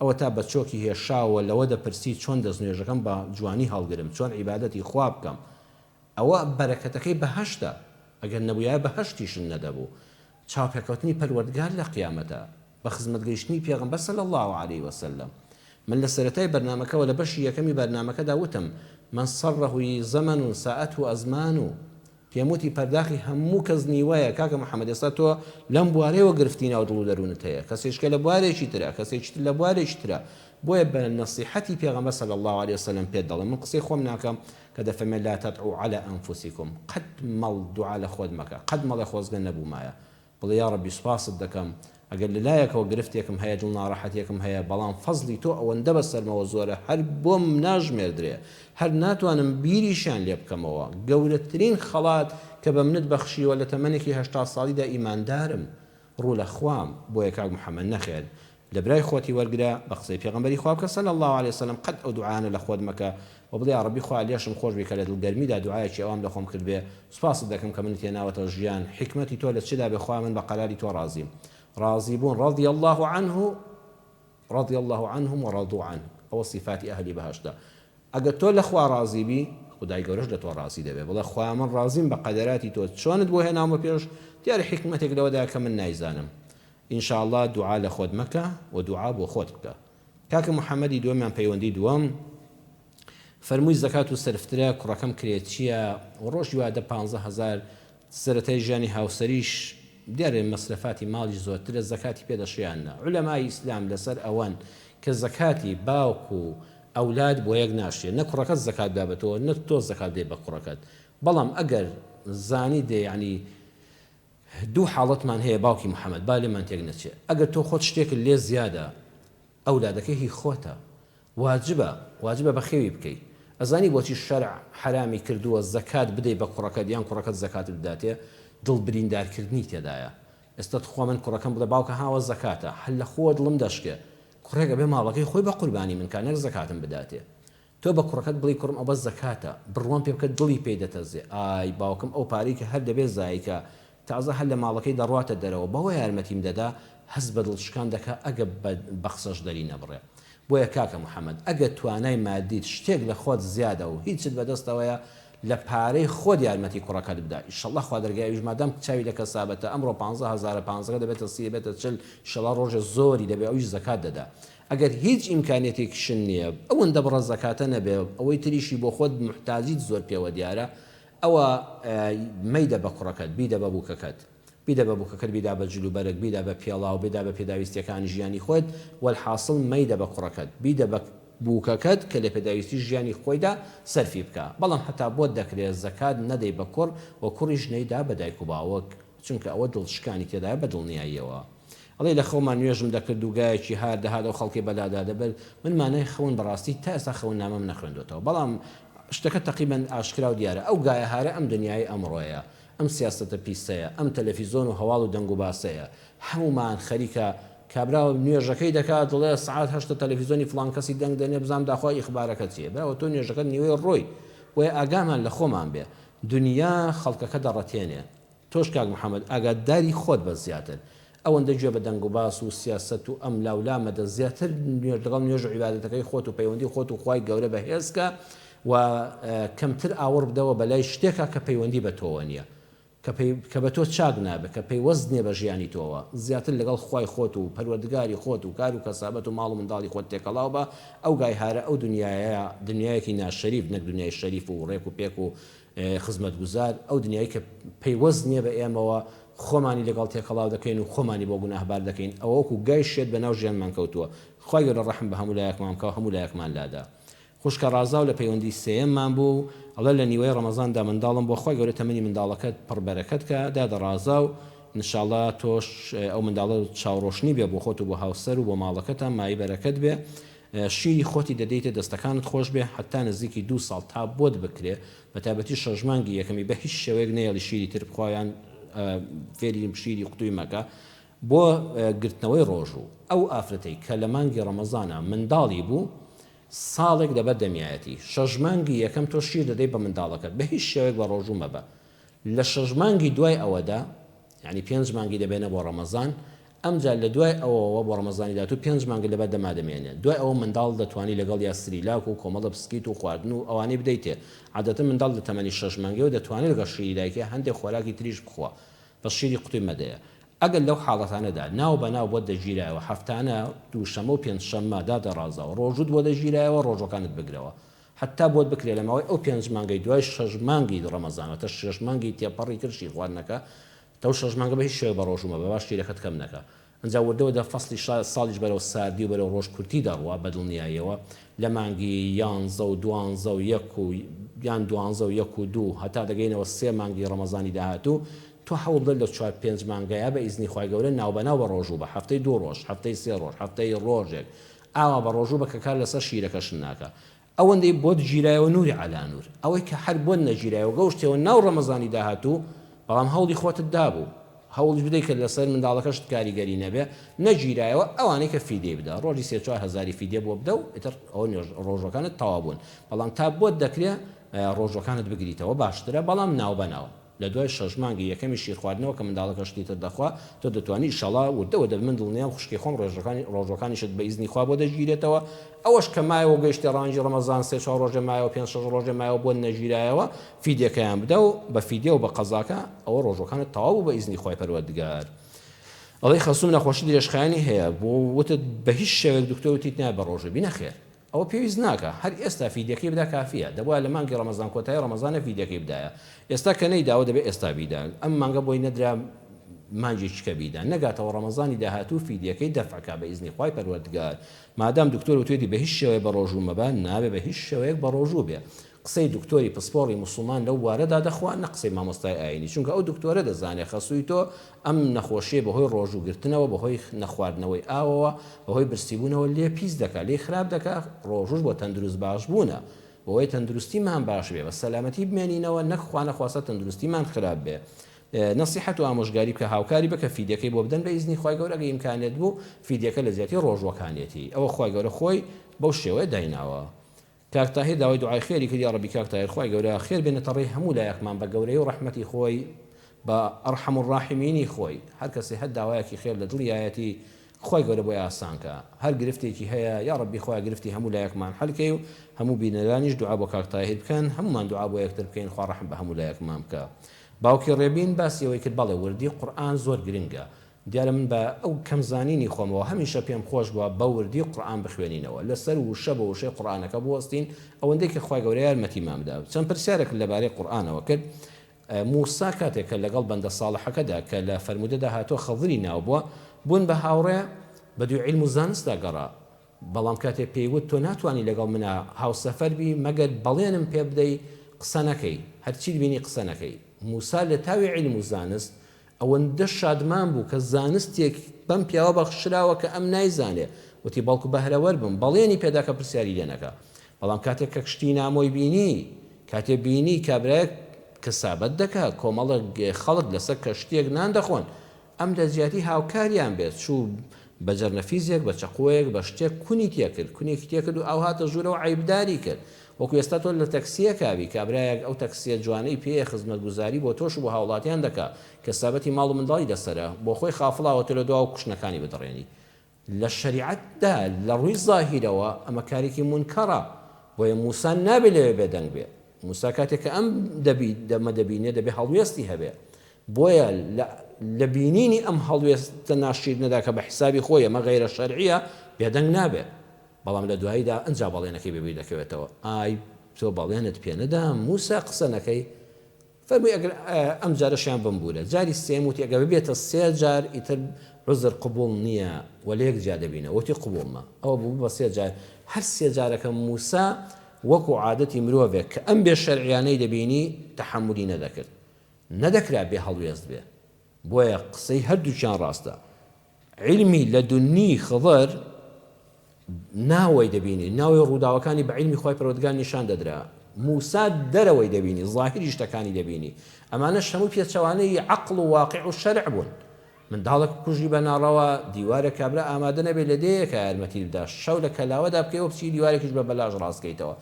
Speaker 1: ئەوەتا بە چۆکی هێشاوە لەوە دەپرسی چۆن دەستنوێژەکەم بە جوانی هەڵگرم چۆن عیبادەتی خوا بکەم ئەوە بەرەکەتەکەی بەهەشتە ئەگەر نەبوویایە بەهەشتیشت نەدەبوو چاوپێکەوتنی پەروەردگار لە قیامەتە بە خزمەت گەیشتنی پێغەمبەر صلی اللە علیە وسلم من لە سەرەتای بەرنامەکەوە لە بەشی یەکەمی بەرنامەکەدا وتم من سره زمن ساءته ازمان پێم وتی پەرداخی هەموو کەس نیوەیە کاکە محمد ئێستا تۆ لەم بوارەیەوە گرفتی ناو دڵ و دەروونت هەیە کەسێکە لە بوارێکی ترە کەسێکی تر لە بوارێکی ترە بۆیە بە نەسیحەتی پێغەمبەر صلی اللە علیە وسلم پێت دەڵێم من قسەی خۆم ناکەم کە دەفەرمێ لا تدعو علی انفسکم قەت مەڵ دوعا لە خۆت مەکە قەت مەڵێ خۆزگە نەبوومایە بڵێ یاڕەبی سوپاست دەکەم ئەگەر لە لایەکەوە گرفتێکم هەیە دڵ ناڕەحەتێکم هەیە بەڵام فەزڵی تۆ ئەوەندە بەسەرمەوە زۆرە هەر بۆم ناژمێردرێ هەر ناتوانم بیریشیان لێ بکەمەوە گەورەترین خەڵات کە بە منت بەخشیوە لە تەمەنێکی 80 ساڵیدا ئیماندارم ڕوو لە خوام بۆیە کاک محمد نەخێر لە برای خۆتی وەرگرە بە قسەی پێغەمبەری خوا بکە صلی اللە علیە وسلم قەت ئەو دوعایانە لە خۆت مەکە وە بڵێ یاڕەبی خوایە لێشم خۆش بی کە لە دڵ گەرمیدا دوعایەکی ئەوام لە خۆم کردبێ سوپاست دەکەم کە منت هێناوەتە ژیان حیکمەتی تۆ لە چدا بێ خوایە من بە قەراری تۆ ڕازیم ڕازی بوون رضی اللە عنه رضی اللە عنهم ورضوا عنه ئەوە سیفاتی ئەهلی بەهەشتە ئەگەر تۆ لە خوا ڕازی بی خودای گەورەش لە تۆ ڕازی دەبێ بڵێ خوایە من ڕازیم بە قەدەراتی تۆ چۆنت بۆ هێناومە پێش دیارە حیکمەتێک لەوەدایە کە من نایزانم ان شاء اللە دوعا لە خۆت مەکە و دوعا بۆ خۆت بکە کاکە محمدی دووەمیان پەیوەندی دووەم. فەرمووی زەکات و سەرفترە کوڕەکەم کرێچیە و ڕۆژی وا دە پانزە هەزار سەرەتای ژیانی هاوسەریش دیارە مەسرەفاتی ماڵیش زۆرترە زەکاتی پێ دەشێ یان نا عولەمای ئیسلام لەسەر ئەوەن کە زەکاتی باوک و ئەولاد بۆ یەک ناشێ نە کوڕەکەت زەکات با بە تۆ نە تۆ زەکات بدەی بە کوڕەکەت بەڵام ئەگەر زانی دێ یانی دوو حاڵەتمان هەیە باوکی محمد با لێمان تێک نەچێ ئەگەر تۆ خۆت شتێکت لێ زیادە ئەولادەکەی هی خۆتە واجبە واجبە بەخێوی بکەی ئەزانی بۆچی شەرع حەرامی کردووە زەکات بدەی بە کوڕەکەت یان کوڕەکەت زەکاتت بداتێ دڵ بریندار کردنی تێدایە ئێستا تخوا من کوڕەکەم بڵێ باوکە ها ئەوە زەکاتە هەر لە خۆوە دڵم دەشکێ کوڕێک ئەبێ ماڵەکەی خۆی بە قوربانی من کا نەک زەکاتم بداتێ تۆ بە کوڕەکەت بڵێی کوڕم ئەوە زەکاتە بڕوام پێ بکە دڵی پێی دەتەزێ ئای باوکم ئەو پارەی کە هەر دەبێ زایەی کا تازە هەر لە ماڵەکەی دەڕواتە دەرەوە بەوە یارمەتیم دەدا هەست بە دڵشکان دەکا ئەگە بە قسەش دەری نەبڕێ بۆیە کاکە محمد ئەگە توانای مادیت شتێک لە خۆت زیادە و هیچت بەدەستەوەیە لە پارەی خۆت یارمەتی کوڕەکەت بدە ئیشەڵا خوا دەرگای ئەویش مادام چاوی لە کەسابەتە ئەمڕۆ پانزە هەزارە پانزەکە دەبێتە سی دەبێتە چل ئیشەڵا ڕۆژێ زۆری دەبێ ئەویش زەکات دەدا ئەگەر هیچ ئیمکانیەتێکیشت نیە ئەوەندە بڕە زەکاتە نەبێ ئەوەی تریشی بۆ خۆت موحتاجیت زۆر پێوە دیارە ئەوە مەیدە بە کوڕەکەت بیدە بە بوکەکەت بیدە بە بوکەکەت بیدا بە جل و بەرگ بیدا بە پێڵاو بیدا بە پێداویستیەکانی ژیانی خۆت وەلحاسڵ مەیدە بە کوڕەکەت بیدە بە بوکەکەت کە لە پێداویستی ژیانی خۆیدا سەرفی بکا بەڵام هەتا بۆت دەکرێ زەکات نەدەی بە کوڕ و کوڕیش نەیدا بە دایک و باوک چونکە ئەوە دڵشکانی تێدایە بە دڵنیاییەوە. ئەڵێی لە خەوما نوێژم دەکرد و گایەکی هار دەهات ئەو خەڵکەی بەلادا دەبرد، من مانای خەون بەڕاستی تا ئێستا خەوننامەم نەخوێندۆتەوە بەڵام شتەکە تەقریبەن ئاشکرا و دیارە ئەو گایە هارە ئەم دنیای ئەمڕۆیە ئەم سیاسەتە پیسەیە ئەم تەلەفیزۆن و هەواڵ و دەنگوباسەیە هەموومان خەریکە کابرا نوێژەکەی دەکات دەڵێ سەعات هەشتە تەلەفیزۆنی فڵان کەسی دەنگ دەنێ بزانم داخوا ئیخبارەکە چییە براوە تۆ نوێژەکەت نیوەی ڕۆی بۆیە ئاگامان لە خۆمان بێ دنیا خەڵکەکە دەڕەتێنێ تۆش کاک محمد ئاگاداری خۆت بە زیاتر ئەوەندە گوێ بە دەنگ و باس و سیاسەت و ئەم لاو لا مەدە زیاتر نوێژ لەگەڵ نوێژ و عیبادەتەکەی خۆت و پەیوەندی خۆت و خوای گەورە بەهێز کە و کەمتر ئاوڕ بدەوە بەلای شتێکا کە پەیوەندی بە تۆوە نیە کە پەی کە بە تۆ چاک نابێ کە پەیوەست نیە بە ژیانی تۆوە زیاتر لەگەڵ خوای خۆت و پەروەردگاری خۆت و کار و کەسابەت و ماڵ و منداڵی خۆت تێکەڵاو بە ئەو گای هارە ئەو دنیایە دنیایەکی ناشەریف نەک دنیای شەریف و ڕێک و پێک و خزمەتگوزار، ئەو دنیای کە پەیوەست نیە بە ئێمەوە، خۆمانی لەگەڵ تێکەڵاو دەکەین و خۆمانی بۆ گوناهبار دەکەین، ئەوە وەکو گای شێت بەناو ژیانمان کەوتووە، خوای گەورە ڕەحم بە هەموو لایەکمان بکا و هەموو لایەکمان لادا. خوشکە ڕازاو لە پەیوەندی سێیەممان بوو، ئەڵێ لە نیوەی ڕەمەزاندا منداڵم بووە، خوای گەورە تەمەنی منداڵەکەت پڕ بەرەکەت کا، دادە ڕازاو ان شاءاللە تۆش ئەو منداڵە چاوڕۆشنی بێ بۆ خۆت و بۆ هاوسەر و بۆ ماڵەکەتان مایەی بەرەکەت بێ، شیری خۆتی دەدەیتێ دەستەکانت خۆش بێ هەتا نزیکی دوو ساڵ تا بۆت بکرێ بەتایبەتی شەش مانگی یەکەمی بە هیچ شێوەیەک نەیەڵی شیری تر بخوا یان فێری شیری قوتوی مەکە بۆ گرتنەوەی ڕۆژوو ئەو ئافرەتەی کە لە مانگی ڕەمەزانا منداڵی بوو ساڵێک لەبەر دەمیایەتی شەش مانگی یەکەم تۆ شیر دەدەی بە منداڵەکەت بە هیچ شێوەیەک بە ڕۆژوو مەبە لە شەش مانگی دوای ئەوەدا یانی پێنج مانگی دەبێنە بۆ ڕەمەزان ئەمجا لە دوای ئەوەوە بۆ ڕەمەزانی داهاتوو پێنج مانگت لەبەر دەما دەمێنێ دوای ئەوە منداڵ دەتوانی لەگەڵیا سریلاک و کۆمەڵە بسکیت و خواردن و ئەوانەی بدەیتێ عادەتەن منداڵ لە تەمەنی شەش مانگیەوە دەتوانێ لەگەڵ شیری دایکیا هەندێ خۆراکی تریش بخوا بەس شیری قوتوی مەدەیە ئەگەر لەو حاڵەتانەدا ناو بە ناو بۆت دەگیرایەوە هەفتانە دووشەمە و پێنج شەممە دادەڕازاوە ڕۆژووت بۆ دەگیرایەوە ڕۆژوەکانت بگرەوە هەتا بۆت بکرێ لە ماوەی ئەو پێنج مانگەی دوای شەش مانگی ڕەمەزان واتە شەش مانگی تێپەڕی کرد شیر خواردنەکە تەو شەش مانگە بە هیچ شێوەیەک بە ڕۆژوو مەبە با شیرەکەت کەم نەکا ئنجا وردە وردە فەسڵی ساڵیش بەرەو ساردی و بەرەو ڕۆژ کورتی دەڕوا بە دڵنیاییەوە لە مانگی یانزە و دوانزە و یەک و یان دوانزە و یەک و دوو هەتا دەگەینەوە سێ مانگی ڕەمەزانی داهاتوو تۆ هەوڵ بدە لە چوار پێنج مانگەیا بە ئیزنی خوای گەورە ناوبەناو بە ڕۆژوو بە هەفتەی دوو ڕۆژ هەفتەی سێ ڕۆژ هەفتەی ڕۆژێک ئاوا بە ڕۆژوو بە کە کار لەسەر شیرەکەشت ناکا ئەوەندەی بۆت گیرایەوە نوری عەلا نور ئەوەی کە هەر بۆت نەگیرایەوە گەوشتیەوە ناو ڕەمەزانی داهاتوو بەڵام هەوڵی خۆتت دابوو هەوڵیش بدەی کە لەسەر منداڵەکەشت کاریگەری نەبێ نەگیرایەوە ئەوانەی کە فیدیەی بدە ڕۆژی سێ چوار هەزاری فیدیە بۆ بدە و ئیتر ئەوە نوێژ ڕۆژوەکانت تەواو بوون بەڵام تا بۆت دەکرێ ڕۆژوەکانت بگریتەوە باشترە بەڵام ناوبەناو. لە دوای شەش مانگی یەکەمی شیر خواردنەوە کە منداڵەکە شتی تر دەخوا تۆ دەتوانی ئیشەڵا وردە وردە من دڵنیام خوشکی خۆم ڕێژەکانی ڕۆژوەکانیشت بە ئیزنی خوا بۆ دەگیرێتەوە ئەوەش کە مایەوە گەیشتە ڕانگی ڕەمەزان سێ چوار ڕۆژێ مایەوە پێنج شەش ڕۆژێ مایەوە بۆت نەگیرایەوە فیدیەکەیان بدە و بە فیدیە و بە قەزاکە ئەوە ڕۆژوەکانت تەواو بوو بە ئیزنی خوای پەروەردگار ئەڵێی خەسوم نەخۆشی درێژخایەنی هەیە بۆ وتت بە هیچ شێوەیەک دکتۆر وتیت نابێ بە ڕۆژوو بی نەخێر. ئەوە پێویست ناکا هەر ئێستا فیدیەکەی بدا کافیە دەبوایە لە مانگی ڕەمەزان کۆتایی ڕەمەزانە فیدیەکەی بدایە ئێستا کە نەیداوە دەبێ ئێستا بیدا ئەم مانگە بۆی نەدرا مانگێکی کە بیدا نەگاتەوە ڕەمەزانی داهاتوو فیدیەکەی دەفع کا بە ئیزنی خوای پەروەردگار مادام دکتۆر وتویەتی بە هیچ شێوەیە بەڕۆژوو مەبە نابێ بە هیچ شێوەیەک بەڕۆژوو بێ قسەی دکتۆری پسپۆڕی موسڵمان لەو بوارەدا دەخوا نە قسەی مامۆستای ئاینی چونکە ئەو دکتۆرە دەزانێ خەسووی تۆ ئەم نەخۆشیەی بەهۆی ڕۆژوو گرتنەوە بەهۆی نەخواردنەوەی ئاوەوە بەهۆی برسیبوونەوە لێ پیس دەکا لێی خراپ دەکا ڕۆژووش بۆ تەندروست باش بوونە بۆوەی تەندروستیمان باش بێ بە سەلامەتی بمێنینەوە نەک خوانەخواستە تەندروستیمان خراپ بێ نەسیحەت و ئامۆژگاری بکە هاوکاری بکە فیدیەکەی بۆ بدەن بە ئیزنی خوای گەورە ئەگەر ئیمکانیەت بوو فیدیەکە لە جیاتی ڕۆژووەکانیەتی ئەوە خوای گەورە خۆی بەو شێوەیە دایناوە. کاک تاهیر داوای دوعای خێری کرد یاڕەبی کاک تاهیر خوای گەورە خێر بێنێتە ڕێی هەموو لایەکمان بە گەورەی و ڕەحمەتی خۆی بە ارحم الراحمینی خۆی هەر کەسێ هەر داوایەکی خێر لە دڵیایەتی خوای گەورە بۆی ئاسان کا هەر گرفتێکی هەیە یاڕەبی خوایە گرفتی هەموو لایەکمان حەل کەی و هەموو بینەرانیش دوعا بۆ کاک تاهیر بکەن هەموومان دوعا بۆ یەکتر بکەین خوا ڕەحم بە هەموو لایەکمان بکا باوکی ڕێبین باسی ئەوەی کرد بەڵێ وردی قورئان زۆر گرنگە دیارە من بە ئەو کەم زانینی خۆمەوە هەمیشە پێم خۆش بووە بە وردی قورئان بخوێنینەوە لەسەر وشە بە وشەی قورئانەکە بوەستین ئەوەندەی کە خوای گەورە یارمەتیمان بدا چەند پرسیارێکت لەبارەی قورئانەوە کرد موسا کاتێک کە لەگەڵ بەندە ساڵحەکەدا کە لە فەرموودەدا هاتووە خضری ناو بووە بوون بە هاوڕێ بەدووی عیلم و زانستدا گەڕا بەڵام کاتێک پێی وت تۆ ناتوانی لەگەڵ منا هاوسەفەر بی مەگەر بەڵێنم پێ بدەی قسە نەکەی هەرچیت بینی قسە نەکەی موسا لە تاوی عیلم و زانست ئەوەندە شادمان بوو کە زانستێک بەم پیاوە بەخشراوە کە ئەم نایزانێ، وتی بەڵکو بەهرەوەر بم، بەڵێنی پێدا کە پرسیاری لێ نەکا. بەڵام کاتێک کە شتی نامۆی بینی، کاتێ بینی کابرایەک کەسابەت دەکا، کۆمەڵێک خەڵک لەسەر کەشتییەک نان دەخۆن، ئەم لە جیاتی هاوکاریان بێت، چوو بە جەرنەفیزێک، بە چەقۆیەک، بە شتێک کونی تێکرد، کونێکی تێکرد و ئاو هاتە ژوورەوە عەیبداری کرد. وەکو ئێستا تۆ لە تەکسییەکا بی، کابرایەک ئەو تەکسییە جوانەی پێیە خزمەتگوزاری بۆ تۆش و بۆ هاوڵاتیان دەکا، کەسابەتی ماڵ و منداڵی لەسەرە، بۆ خۆی خافڵاوە تۆ لە دواوە کوشنەکانی بدڕێنی. لە شەریعەتدا لە ڕووی زاهیرەوە ئەمە کارێکی مونکەڕە، بۆیە موسا نابێ لەوێ بێدەنگ بێ. موسا کاتێک کە ئەم دەبی دەمە دەبینێ دەبێ هەڵوێستی هەبێ. بۆیە لە لە بینینی ئەم هەڵوێستە ناشیرنەدا کە بە حیسابی خۆی ئەمە غەیرە شەرعییە، بێدەنگ نابێ. بەڵام لە دواییدا ئنجا بەڵێنەکەی بە بیر دەکەوێتەوە، ئای تۆ بەڵێنت پێ نەدام موسا قسە نەکەی؟ فەرمووی ئەگەر ئەم جارەشیان بمبوورە. جاری سێیەم وتی ئەگەر ببێتە سێ جار ئیتر عوزر قبوڵ نییە و لێک جیا دەبینەوە. وتی قبوڵمە. ئەوە بوو بە سێ جار. هەر سێ جارەکە موسا وەکو عادەتی مرۆڤێک کە ئەم بێ شەرعیانەی دەبینی تەحەمولی نەدەکرد. نەدەکرا بێ هەڵوێست بێ. بۆیە قسەی هەردووکیان ڕاستە. عیلمی لەدونی خضر ناوەی دەبینی، ناوەی ڕووداوەکانی بە عیلمی خوای پەروەردگار نیشان دەدرا، موسا دەرەوەی دەبینی، زاهیری شتەکانی دەبینی، ئەمانەش هەموو پێچەوانەی عەقڵ و واقیع و شەرع بوون. منداڵێک بکوژی بە ناڕەوا، دیوارێک کابرا ئامادە نەبێ لە دێیەکا یارمەتیت بدا، شەو لە کەلاوەدا بکەیەوە بچی دیوارێکیش بە بەلاش ڕاست کەیتەوە.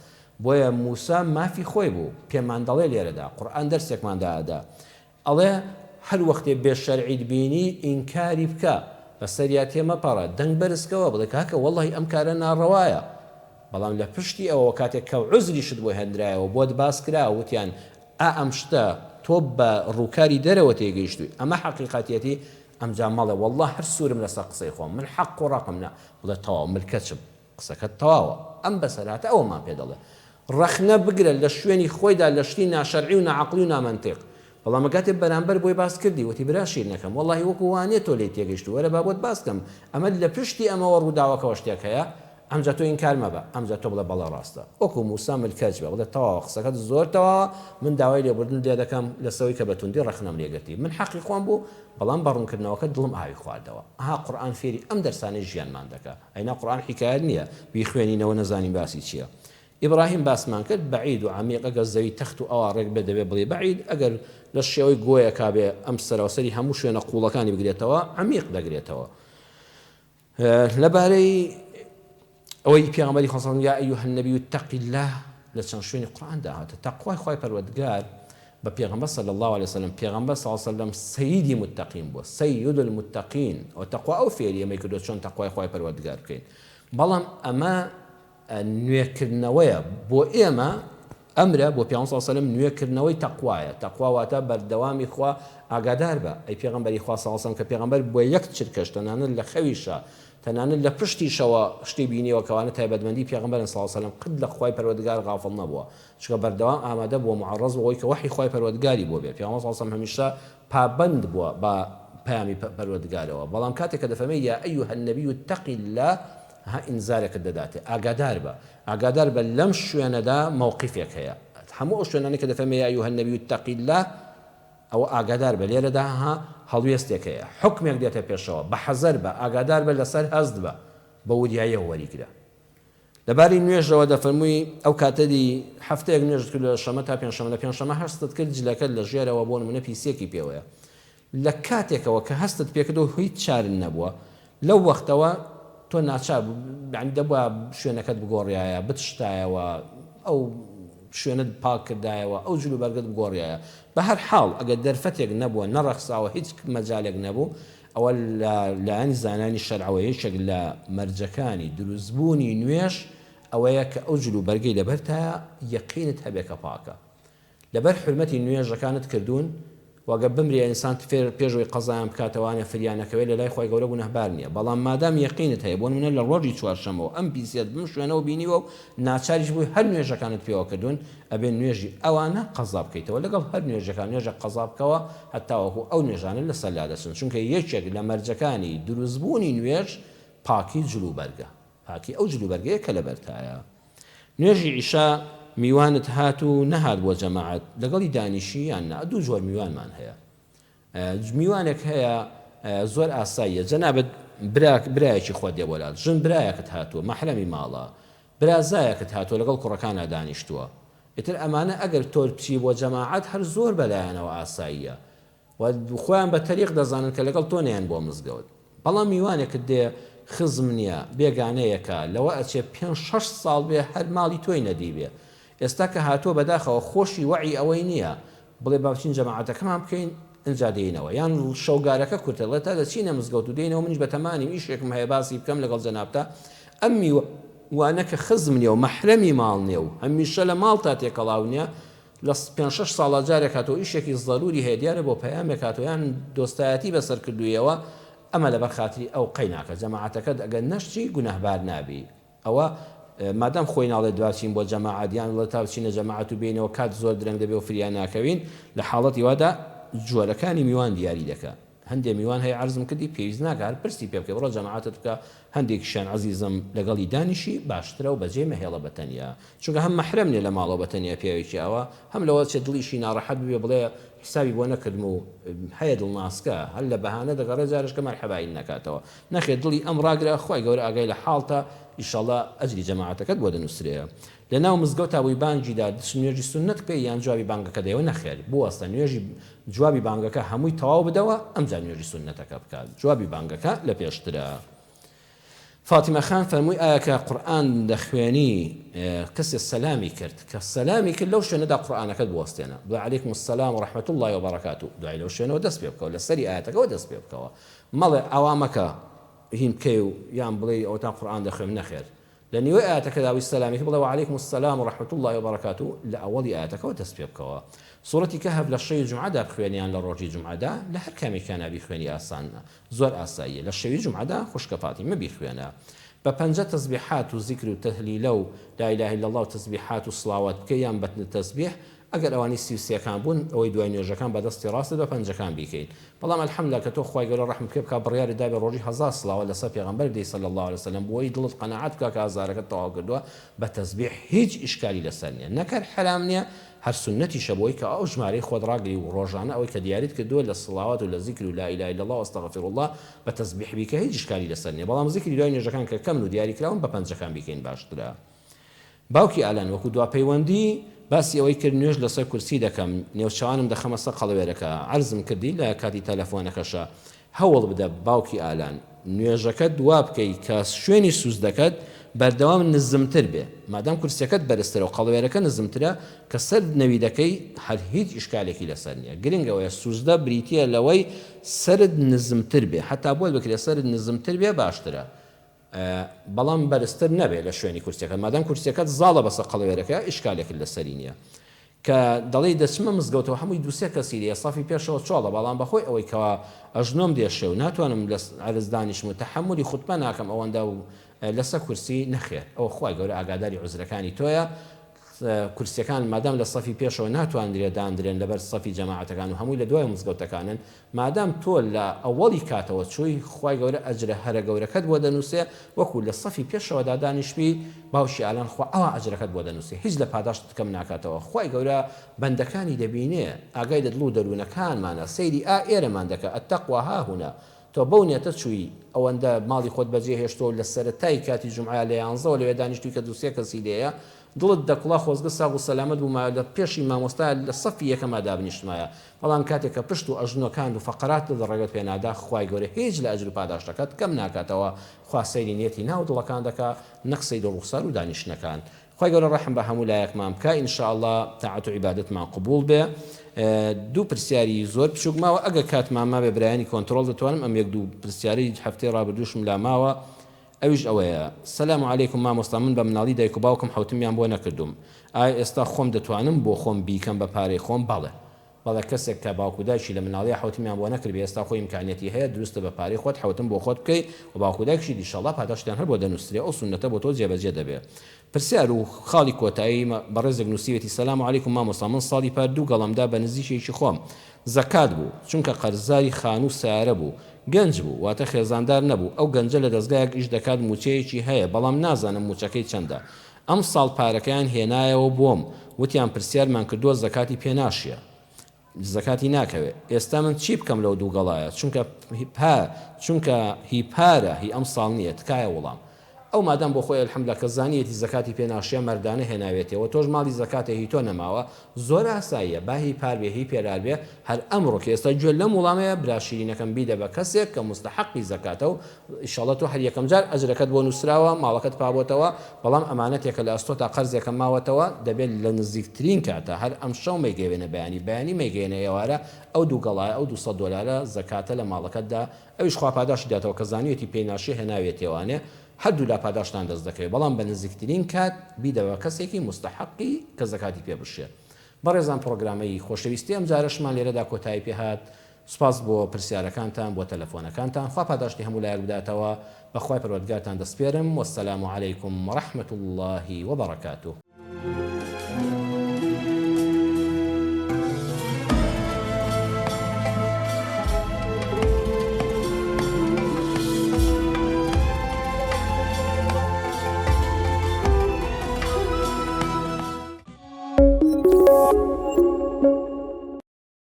Speaker 1: بۆیە موسا مافی خۆی بوو، پێمان دەڵێ لێرەدا، قورئان دەرسێکمان دائەدا، ئەڵێ، هەر وەختێ بێ شەرعیت بینی ئینکاری بکە، بەسەریا تێمەپەڕە، دەنگ بەرز کەوە، بڵێ کاکە وەڵڵاهی ئەم کارە ناڕەوایە. بەڵام لە پشتی ئەوەوە کاتێک کە عوزریشت بۆ هێنرایەوە، بۆت باس کرا، وتیان ئا ئەم شتە تۆ بە ڕووکاری دەرەوە تێگەیشتووی، ئەمە حەقیقەتیەتی، ئەمجا مەڵێ وەڵڵا هەر سوورم لەسەر قسەی خۆم، من حەق و ڕەقم نا، بڵێ تەواو ملکەچم. قسەکەت تەواوە. ئەم بەسەرهاتە ئەوەمان پێ دەڵێ. ڕەخنە بگرە لە شوێنی خۆیدا لە شتی ناشەرعی و ناعەقڵی و نامەنتیق. بەڵام کاتێ بەرامبەر بۆی باس کردی وتی برا شیرنەکەم وەڵاهی وەکو وانیە تۆ لێی تێگەیشتوی وەرە با بۆت باس کەم ئەمە لە پشتی ئەمەوە ڕووداوەکەوە شتێک هەیە ئەمجا تۆ ئینکار مەبە ئەمجا تۆ بڵێ بەڵێ ڕاستە وەکو موسا ملکەچ بە بڵێ تەواوە قسەکەت زۆر تەواوە من داوای لێبوردنت لێ دەکەم لەسەوەی کە بە توندی ڕەخنەم لێ گرتی من حەقی خۆم بوو بەڵام بە ڕوونکردنەوەکەت دڵم ئاوی خواردەوە ئەها قورئان فێری ئەم دەرسانەی ژیانمان دەکا. ئەینا قورئان حیکایەت نیە بیخوێنینەوە نەزانین باسی چیە. ئیبراهیم باسمان کرد بەعید و عەمیق ئەگەر زەوی تەخت و ئەوا ڕێک بێ دەبێ بڵێی بەعید ئەگەر لە شێوەی گۆیەکا بێ ئەم سەراوسەری هەموو شوێنە قوڵەکانی بگرێتەوە عەمیق دەگرێتەوە. لەبارەی ئەوەی پێغەمبەری خوا صلی یا ایها النبی اتق الله لە چەند شوێنی قورئاندا هاتە تەقوای خوای پەروەردگار بە پێغەمبەر صلی الله علیه وسلم پێغەمبەر صلی الله علیه وسلم سەیدی متقین بووە سید المتقین ئەو تەقوا ئەو فێری ئێمەی کردووە چۆن تەقوای خوای پەروەردگار بکەین بەڵام ئەمە نوێکردنەوەیە بۆ ئێمە. ئەمرە بۆ پێغەمبەر صلی اللە علیە وسلم نوێ کردنەوەی تەقوایە، تەقوا واتە بەردەوامی خوا ئاگادار بە، ئەی پێغەمبەری خوا صلی اللە علیە وسلم کە پێغەمبەر بۆ یەک چرکەش تەنانەت لە خەویشا تەنانەت لە پشتیشەوە شتی بینیوە کەوانە تایبەتمەندی پێغەمبەرن صلی اللە علیە وسلم قەت لە خوای پەروەردگار غافڵ نەبووە چونکە بەردەوام ئامادە بووە معەڕەز بەوەی کە وەحی خوای پەروەردگاری بۆ بێ پێغەمبەر صلی اللە علیە وسلم هەمیشە پابەند بووە بە پەیامی پەروەردگارەوە بەڵام کاتێک کە دەفەرمێ یا ایها النبی اتق اللە ها ئینزارێکت دەداتێ ئاگادار بە ئاگادار بە لەم شوێنەدا مەوقیفێک هەیە هەموو ئەو شوێنانەی کە دەفەرمێ یا ایها النبی اتق اللە ئەوە ئاگادار بە لێرەدا ها هەڵوێستێک هەیە حوکمێک دێتە پێشەوە بە حەزەر بە ئاگادار بە لەسەر هەست بە بە وریاییەوە وەریگرە لەبارەی نوێژەوە دەفەرمووی، ئەو کاتە دی هەفتەیەک نوێژت کرد لە شەمە تا پێنجشەمە، لە پێنجشەمە هەستت کرد جلەکەت لە ژێرەوە بۆ نموونە پیسیەکی پێوەیە، لە کاتێکەوە کە هەستت پێکرد و هیچ چارت نەبووە، لەو وەختەوە تۆ ناچار یانی دەبوا شوێنەکەت بگۆڕیایە، بتشتایەوە، ئەو شوێنەت پاک کردایەوە، ئەو جلوبەرگەت بگۆڕیایە. بە هەر حاڵ ئەگەر دەرفەتێک نەبووە، نەڕەخساوە، هیچ مەجالێک نەبوو، ئەوە لە لایەن زانایانی شەرعەوە یەکێک لە مەرجەکانی دروستبوونی نوێژ ئەوەیە کە ئەو جل و بەرگەی لەبەرتایە یەقینت هەبێ کە پاکە لەبەر حورمەتی نوێژەکانت کردوون وە گەر بمرێ ئینسان فێر پێش ئەوەی قەزایان بکاتەوانێ فریا نەکەوێ لەلای خوای گەورە گوناهبار نیە بەڵام مادام یەقینت هەیە بۆ نمونە لە ڕۆژی چوارشەمەوە ئەم پیسیەت بم شوێنەوە بینیوە و ناچاریش بووی هەر نوێژەکانت پێوە کردوون ئەبێ نوێژی ئەوانە قەزا بکەیتەوە لەگەڵ هەر نوێژێکا نوێژێک قەزا بکەوە هەتاوەکو ئەو نوێژانە لەسەر لادەچن چونکە یەکێک لە مەرجەکانی دروستبوونی نوێژ پاکی جل و بەرگە پاکی ئەو جل و بەرگەیە کە لەبەرتایە نوێژی عیشا میوانت هات و نەهات بۆ جەماعەت لەگەڵی دانیشی یان نا دوو جۆر میوانمان هەیە میوانێک هەیە زۆر ئاساییە جەنابت برا برایەکی خۆت دێ بۆ لات ژن برایەکت هاتووە مەحرەمی ماڵە برازایەکت هاتووە لەگەڵ کوڕەکانا دانیشتووە ئیتر ئەمانە ئەگەر تۆ بچی بۆ جەماعەت هەر زۆر بەلایانەوە ئاساییە و خۆیان بە تەریق دەزانن کە لەگەڵ تۆ نەیەن بۆ مزگەوت بەڵام میوانێکت دێ خزم نیە بێگانەیەکە لەوە ئەچێ پێنج شەش ساڵ بێ هەر ماڵی تۆی نەدیبێ ئێستا کە هاتووە بەداخەوە خۆشی وەعی ئەوەی نیە بڵێ با بچین جەماعەتەکەمان بکەین ئنجا دێینەوە یان شەوگارەکە کورتە دەڵێ تا دەچینە مزگەوت و دێینەوە منیش بەتەمانیم ئیشێکم هەیە باسی بکەم لەگەڵ جەنابتا ئەم میوانە کە خزم نیە و مەحرەمی ماڵ نیە و هەمیشە لە ماڵتا تێکەڵاو نیە لە پێنج شەش ساڵا جارێک هاتووە ئیشێکی زەروری هەیە دیارە بۆ پەیامێک هاتووە یان دۆستایەتی بەسەر کردوویەوە ئەمە لەبەر خاتری ئەو قەیناکە جەماعەتەکەت ئەگەر نەشچی گوناهبار نابی ئەوە مادام خۆی ناڵێت با بچین بۆ جەماعەت یان دەڵێت تا بچینە جەماعەت و بێینەوە کات زۆر درەنگ دەبێ و فریا ناکەوین، لە حاڵەتی وادا جۆرەکانی میوان دیاری دەکا. هەندێ میوان هەیە عەرزم کردی پێویست ناکا هەر پرسی پێ بکەی بڕۆ جەماعەتت بکە، هەندێکیشیان عەزیزم لەگەڵی دانیشی باشترە و بەجێی مەهێڵە بە تەنیا، چونکە هەم مەحرەم نیە لە ماڵەوە بە تەنیا پیاوێکی ئاوا، هەم لەوە ئەچێ دڵیشی ناڕەحەت ببێ بڵێ حسابی بۆ نەکردم و هەیە دڵ ناسکە هەر لە بەهانە دەگەڕێ جارێش کە مەرحەبایی نەکاتەوە نەخێر دڵی ئەم ڕاگرە خوای گەورە ئاگای لە حاڵتە ئیشەڵا ئەجری جەماعەتەکەت بۆ دەنوسرێ لە ناو مزگەوتا بووی بانگی دا دچ نوێژی سوننەت بکەی یان جوابی بانگەکە دەیەوە نەخێر بوەستە نوێژی جوابی بانگەکە هەمووی تەواو بدەوە ئەمجا نوێژی سوننەتەکە بکە جوابی بانگەکە لە پێشترە. فاتیمە خان فەرمووی ئایا کە قورئان دەخوێنی کەسێ سەلامی کرد کە سەلامی کرد لەو شوێنەدا قورئانەکەت بوەستێنە بڵێ علیکم السلام و رحمة اللە و برکاته دوای لەو شوێنەوە دەست پێ بکەوە لە سەری ئایەتەکەوە دەست پێ بکەوە مەڵێ ئاوا مەکە هین بکەی و یان بڵێی ئەوەتا قورئان دەخوێم نەخێر لە نیوەی ئایەتەکەدا وی سەلامی کرد بڵێ وعلیکم السلام و رحمة اللە و برکاته لە ئەوەڵی ئایەتەکەوە دەست پێ بکەوە سورەتی کەهف لە شەوی جومعەدا بخوێنی یان لە ڕۆژی جومعەدا لە هەر کامێکیانا بیخوێنی ئاسانە زۆر ئاساییە لە شەوی جومعەدا خوشکە فاتیمە بیخوێنە بە پەنجە تەسبیحات و زیکر و تەهلیلە و لا الە الا اللە و تەسبیحات و سڵاوات بکەی یان بە تەسبیح ئەگەر ئەوانی 33 ەکان بوون ئەوەی دوای نوێژەکان بە دەستی ڕاستت بە پەنجەکان بیکەیت بەڵام الحمدللە کە تۆ خوای گەورە ڕەحمت پێ بکا بڕیارت دابێ ڕۆژی هەزار سڵاوات لەسەر پێغەمبەر بدەی صلی اللە علیە وسلم بۆی دڵت قەناعەت بکا کە هەزارەکەت تەواو کردووە بە تەسبیح هیچ ئیشکالی لەسەر نیە نەک هەر حەرام نیە هەر سوننەتیشە بۆی کە ئەو ژمارەی خۆت ڕاگری و ڕۆژانە ئەوەی کە دیاریت کردووە لە سڵاوات و لە زیکر و لا الە الا اللە و استغفر اللە بە تەسبیح بیکە هیچ ئیشکالی لەسەر نیە بەڵام زیکری دوای نوێژەکان کە کەمن و دیاری کراون بە پەنجەکان بیکەین باشترە. باوکی ئالان وەکو دوا پەیوەندی باسی ئەوەی کرد نوێژ لەسەر کورسی دەکەم نێوچاوانم دەخەمە سەر قەڵەوێرەکە عەرزم کردی لە کاتی تەلەفۆنەکەشا هەوڵ بدە باوکی ئالان نوێژەکەت وا بکەی کە شوێنی سوزدەکەت بەردەوام نزمتر بێ مادام کورسیەکەت بەرزترە و قەڵەوێرەکە نزمترە کە سەر نەوی دەکەی هەر هیچ ئیشکالێکی لەسەر نیە گرنگ ئەوەیە سوزدە بریتیە لەوەی سەرت نزمتر بێ هەتا بۆت بکرێ سەرت نزمتر بێ باشترە. بەڵام بەرزتر نەبێ لە شوێنی کورسیەکەت مادام کورسیەکەت زاڵە بەسەر قەڵەوێرەکە ئیشکالێکت لەسەری نیە کە دەڵێی دەچمە مزگەوتەوە هەمووی دوو سێ کەسی لێیە سەفی پێشەوە چۆڵە بەڵام بەهۆی ئەوەی کەوا ئەژنۆم دێشێ و ناتوانم لە عەرز دانیشم و تەحەمولی خوتبە ناکەم ئەوەندە و لەسەر کورسی نەخێر ئەوە خوای گەورە ئاگاداری عوزرەکانی تۆیە کورسیەکان مادام لە سەفی پێشەوە ناتواندرێ داندرێن لەبەر سەفی جەماعەتەکان و هەمووی لە دوای مزگەوتەکانن مادام تۆ لە ئەوەڵی کاتەوە چووی خوای گەورە ئەجرە هەرە گەورەکەت بۆ دەنووسێ وەکو لە سەفی پێشەوەدا دانیشبی باوکی ئالان خوا ئەوا ئەجرەکەت بۆ دەنووسێ هیچ لە پاداشتت کەم ناکاتەوە خوای گەورە بەندەکانی دەبینێ ئاگای لە دڵ و دەروونەکانمانە سەیری ئا ئێرەمان دەکا التقوی هاهنا تۆ بەو نیەتە چووی ئەوەندە ماڵی خۆت بەجێ هێشتووە و لە سەرەتای کاتی جومعە لە یانزەوە لەوێ دانیشتووی کە دوو سێ کەسی لێیە دڵت دەکوڵا خۆزگە ساغ و سەلامەت بوومایە لە پێشی مامۆستا لە سەفی یەکەما دابنیشتمایە بەڵام کاتێک کە پشت و ئەژنۆکانت و فەقەراتت ڕێگەت پێ نادا خوای گەورە هیچ لە ئەجر و پاداشتەکەت کەم ناکاتەوە خوا سەیری نیەتی ناو دڵەکان دەکا نەک سەیری ڕوخسار و دانیشتنەکان خوای گەورە ڕەحم بە هەموو لایەکمان بکا ان شاء اللە تاعەت و عیبادەتمان قبوڵ بێ دوو پرسیاری زۆر بچوک ماوە ئەگەر کاتمان مابێ برایانی کۆنترۆڵ دەتوانم ئەم یەک دوو پرسیارەی هەفتەی ڕابردووشم لا ماوە ئەویش ئەوەیە، سلام علیکم مامۆستا من بە مناڵی دایک و باوکم حەوتمیان بۆ نەکردووم ئایا ئێستا خۆم دەتوانم بۆ خۆم بیکەم بە پارەی خۆم بەڵێ بەڵێ کەسێک کە باوک و دایکی لە مناڵیا حەوتمیان بۆ نەکردبێ ئێستا خۆی ئیمکانیەتی هەیە دروستە بە پارەی خۆت حەوتم بۆ خۆت بکەی و باوک و دایکشیت ئیشەڵا پاداشتیان هەر بۆ دەنوسرێ ئەو سوننەتە بۆ تۆ جێبەجێ دەبێ پرسیار و خاڵی کۆتایی بەڕێزێک نوسیوێتی سلام علیکم مامۆستا من ساڵی پار دوو گەڵام دا بە نزیکێکی خۆم زەکات بوو چونکە قەرزاری خانوو سەیارە بوو گەنج بوو واتە خێزاندار نەبوو ئەو گەنجە لە دەزگایەک ئیش دەکات موچەیەکی هەیە بەڵام نازانم موچەکەی چەندە ئەمساڵ پارەکەیان هێنایەوە بۆم وتیان پرسیارمان کردووە زەکاتی پێ ناشێ زەکاتی ناکەوێ ئێستا من چی بکەم لەو دوو گەڵایە چونکە پا چونکە هی پارە هی ئەمساڵ نییە تکایە وڵام ئەو مادام بۆ خۆی الحمدللە کە زانیەتی زەکاتی پێ ناشیە مەردانە هێناوێتیەوە تۆش ماڵی زەکاتە هی تۆ نەماوە زۆر ئاساییە با هی پار بێ هی پێرار بێ هەر ئەمڕۆ کە ئێستا گوێ لەم وڵامەیە برا شیرینەکەم بیدە بە کەسێک کە موستەحەقی زەکاتە و ئیشەڵا تۆ هەر یەکەم جار ئەجرەکەت بۆ نوسراوە ماڵەکەت پابۆتەوە بەڵام ئەمانەتێکە لە ئەستۆتا قەرزێکە ماوەتەوە دەبێت لە نزیکترین کاتا هەر ئەمشەو مەیگەوێنە بەیانی بەیانی مەیگەیەنە ئێوارە ئەو دوو گەڵایە ئەو 200 دۆلارە زەکاتە لە ماڵەکەتدا ئەویش خوا پاداشتی داتەوە کە زانیویەتی پێی ناشێ هێناویەتێوانێ هەردوولا پاداشتان دەست دەکەوێ بەڵام بە نزیکترین کات بیدە بە کەسێکی موستەحەقی کە زەکاتی پێ بشێ بەڕێزان پڕۆگرامەی خۆشەویستی ئەمجارەشمان لێرەدا کۆتایی پێ هات سوپاس بۆ پرسیارەکانتان بۆ تەلەفۆنەکانتان خوا پاداشتی هەموو لایەک بداتەوە بەخوای پەروەردگارتان دەسپێرم والسلام علیکم ورحمة اللە وبرکاته.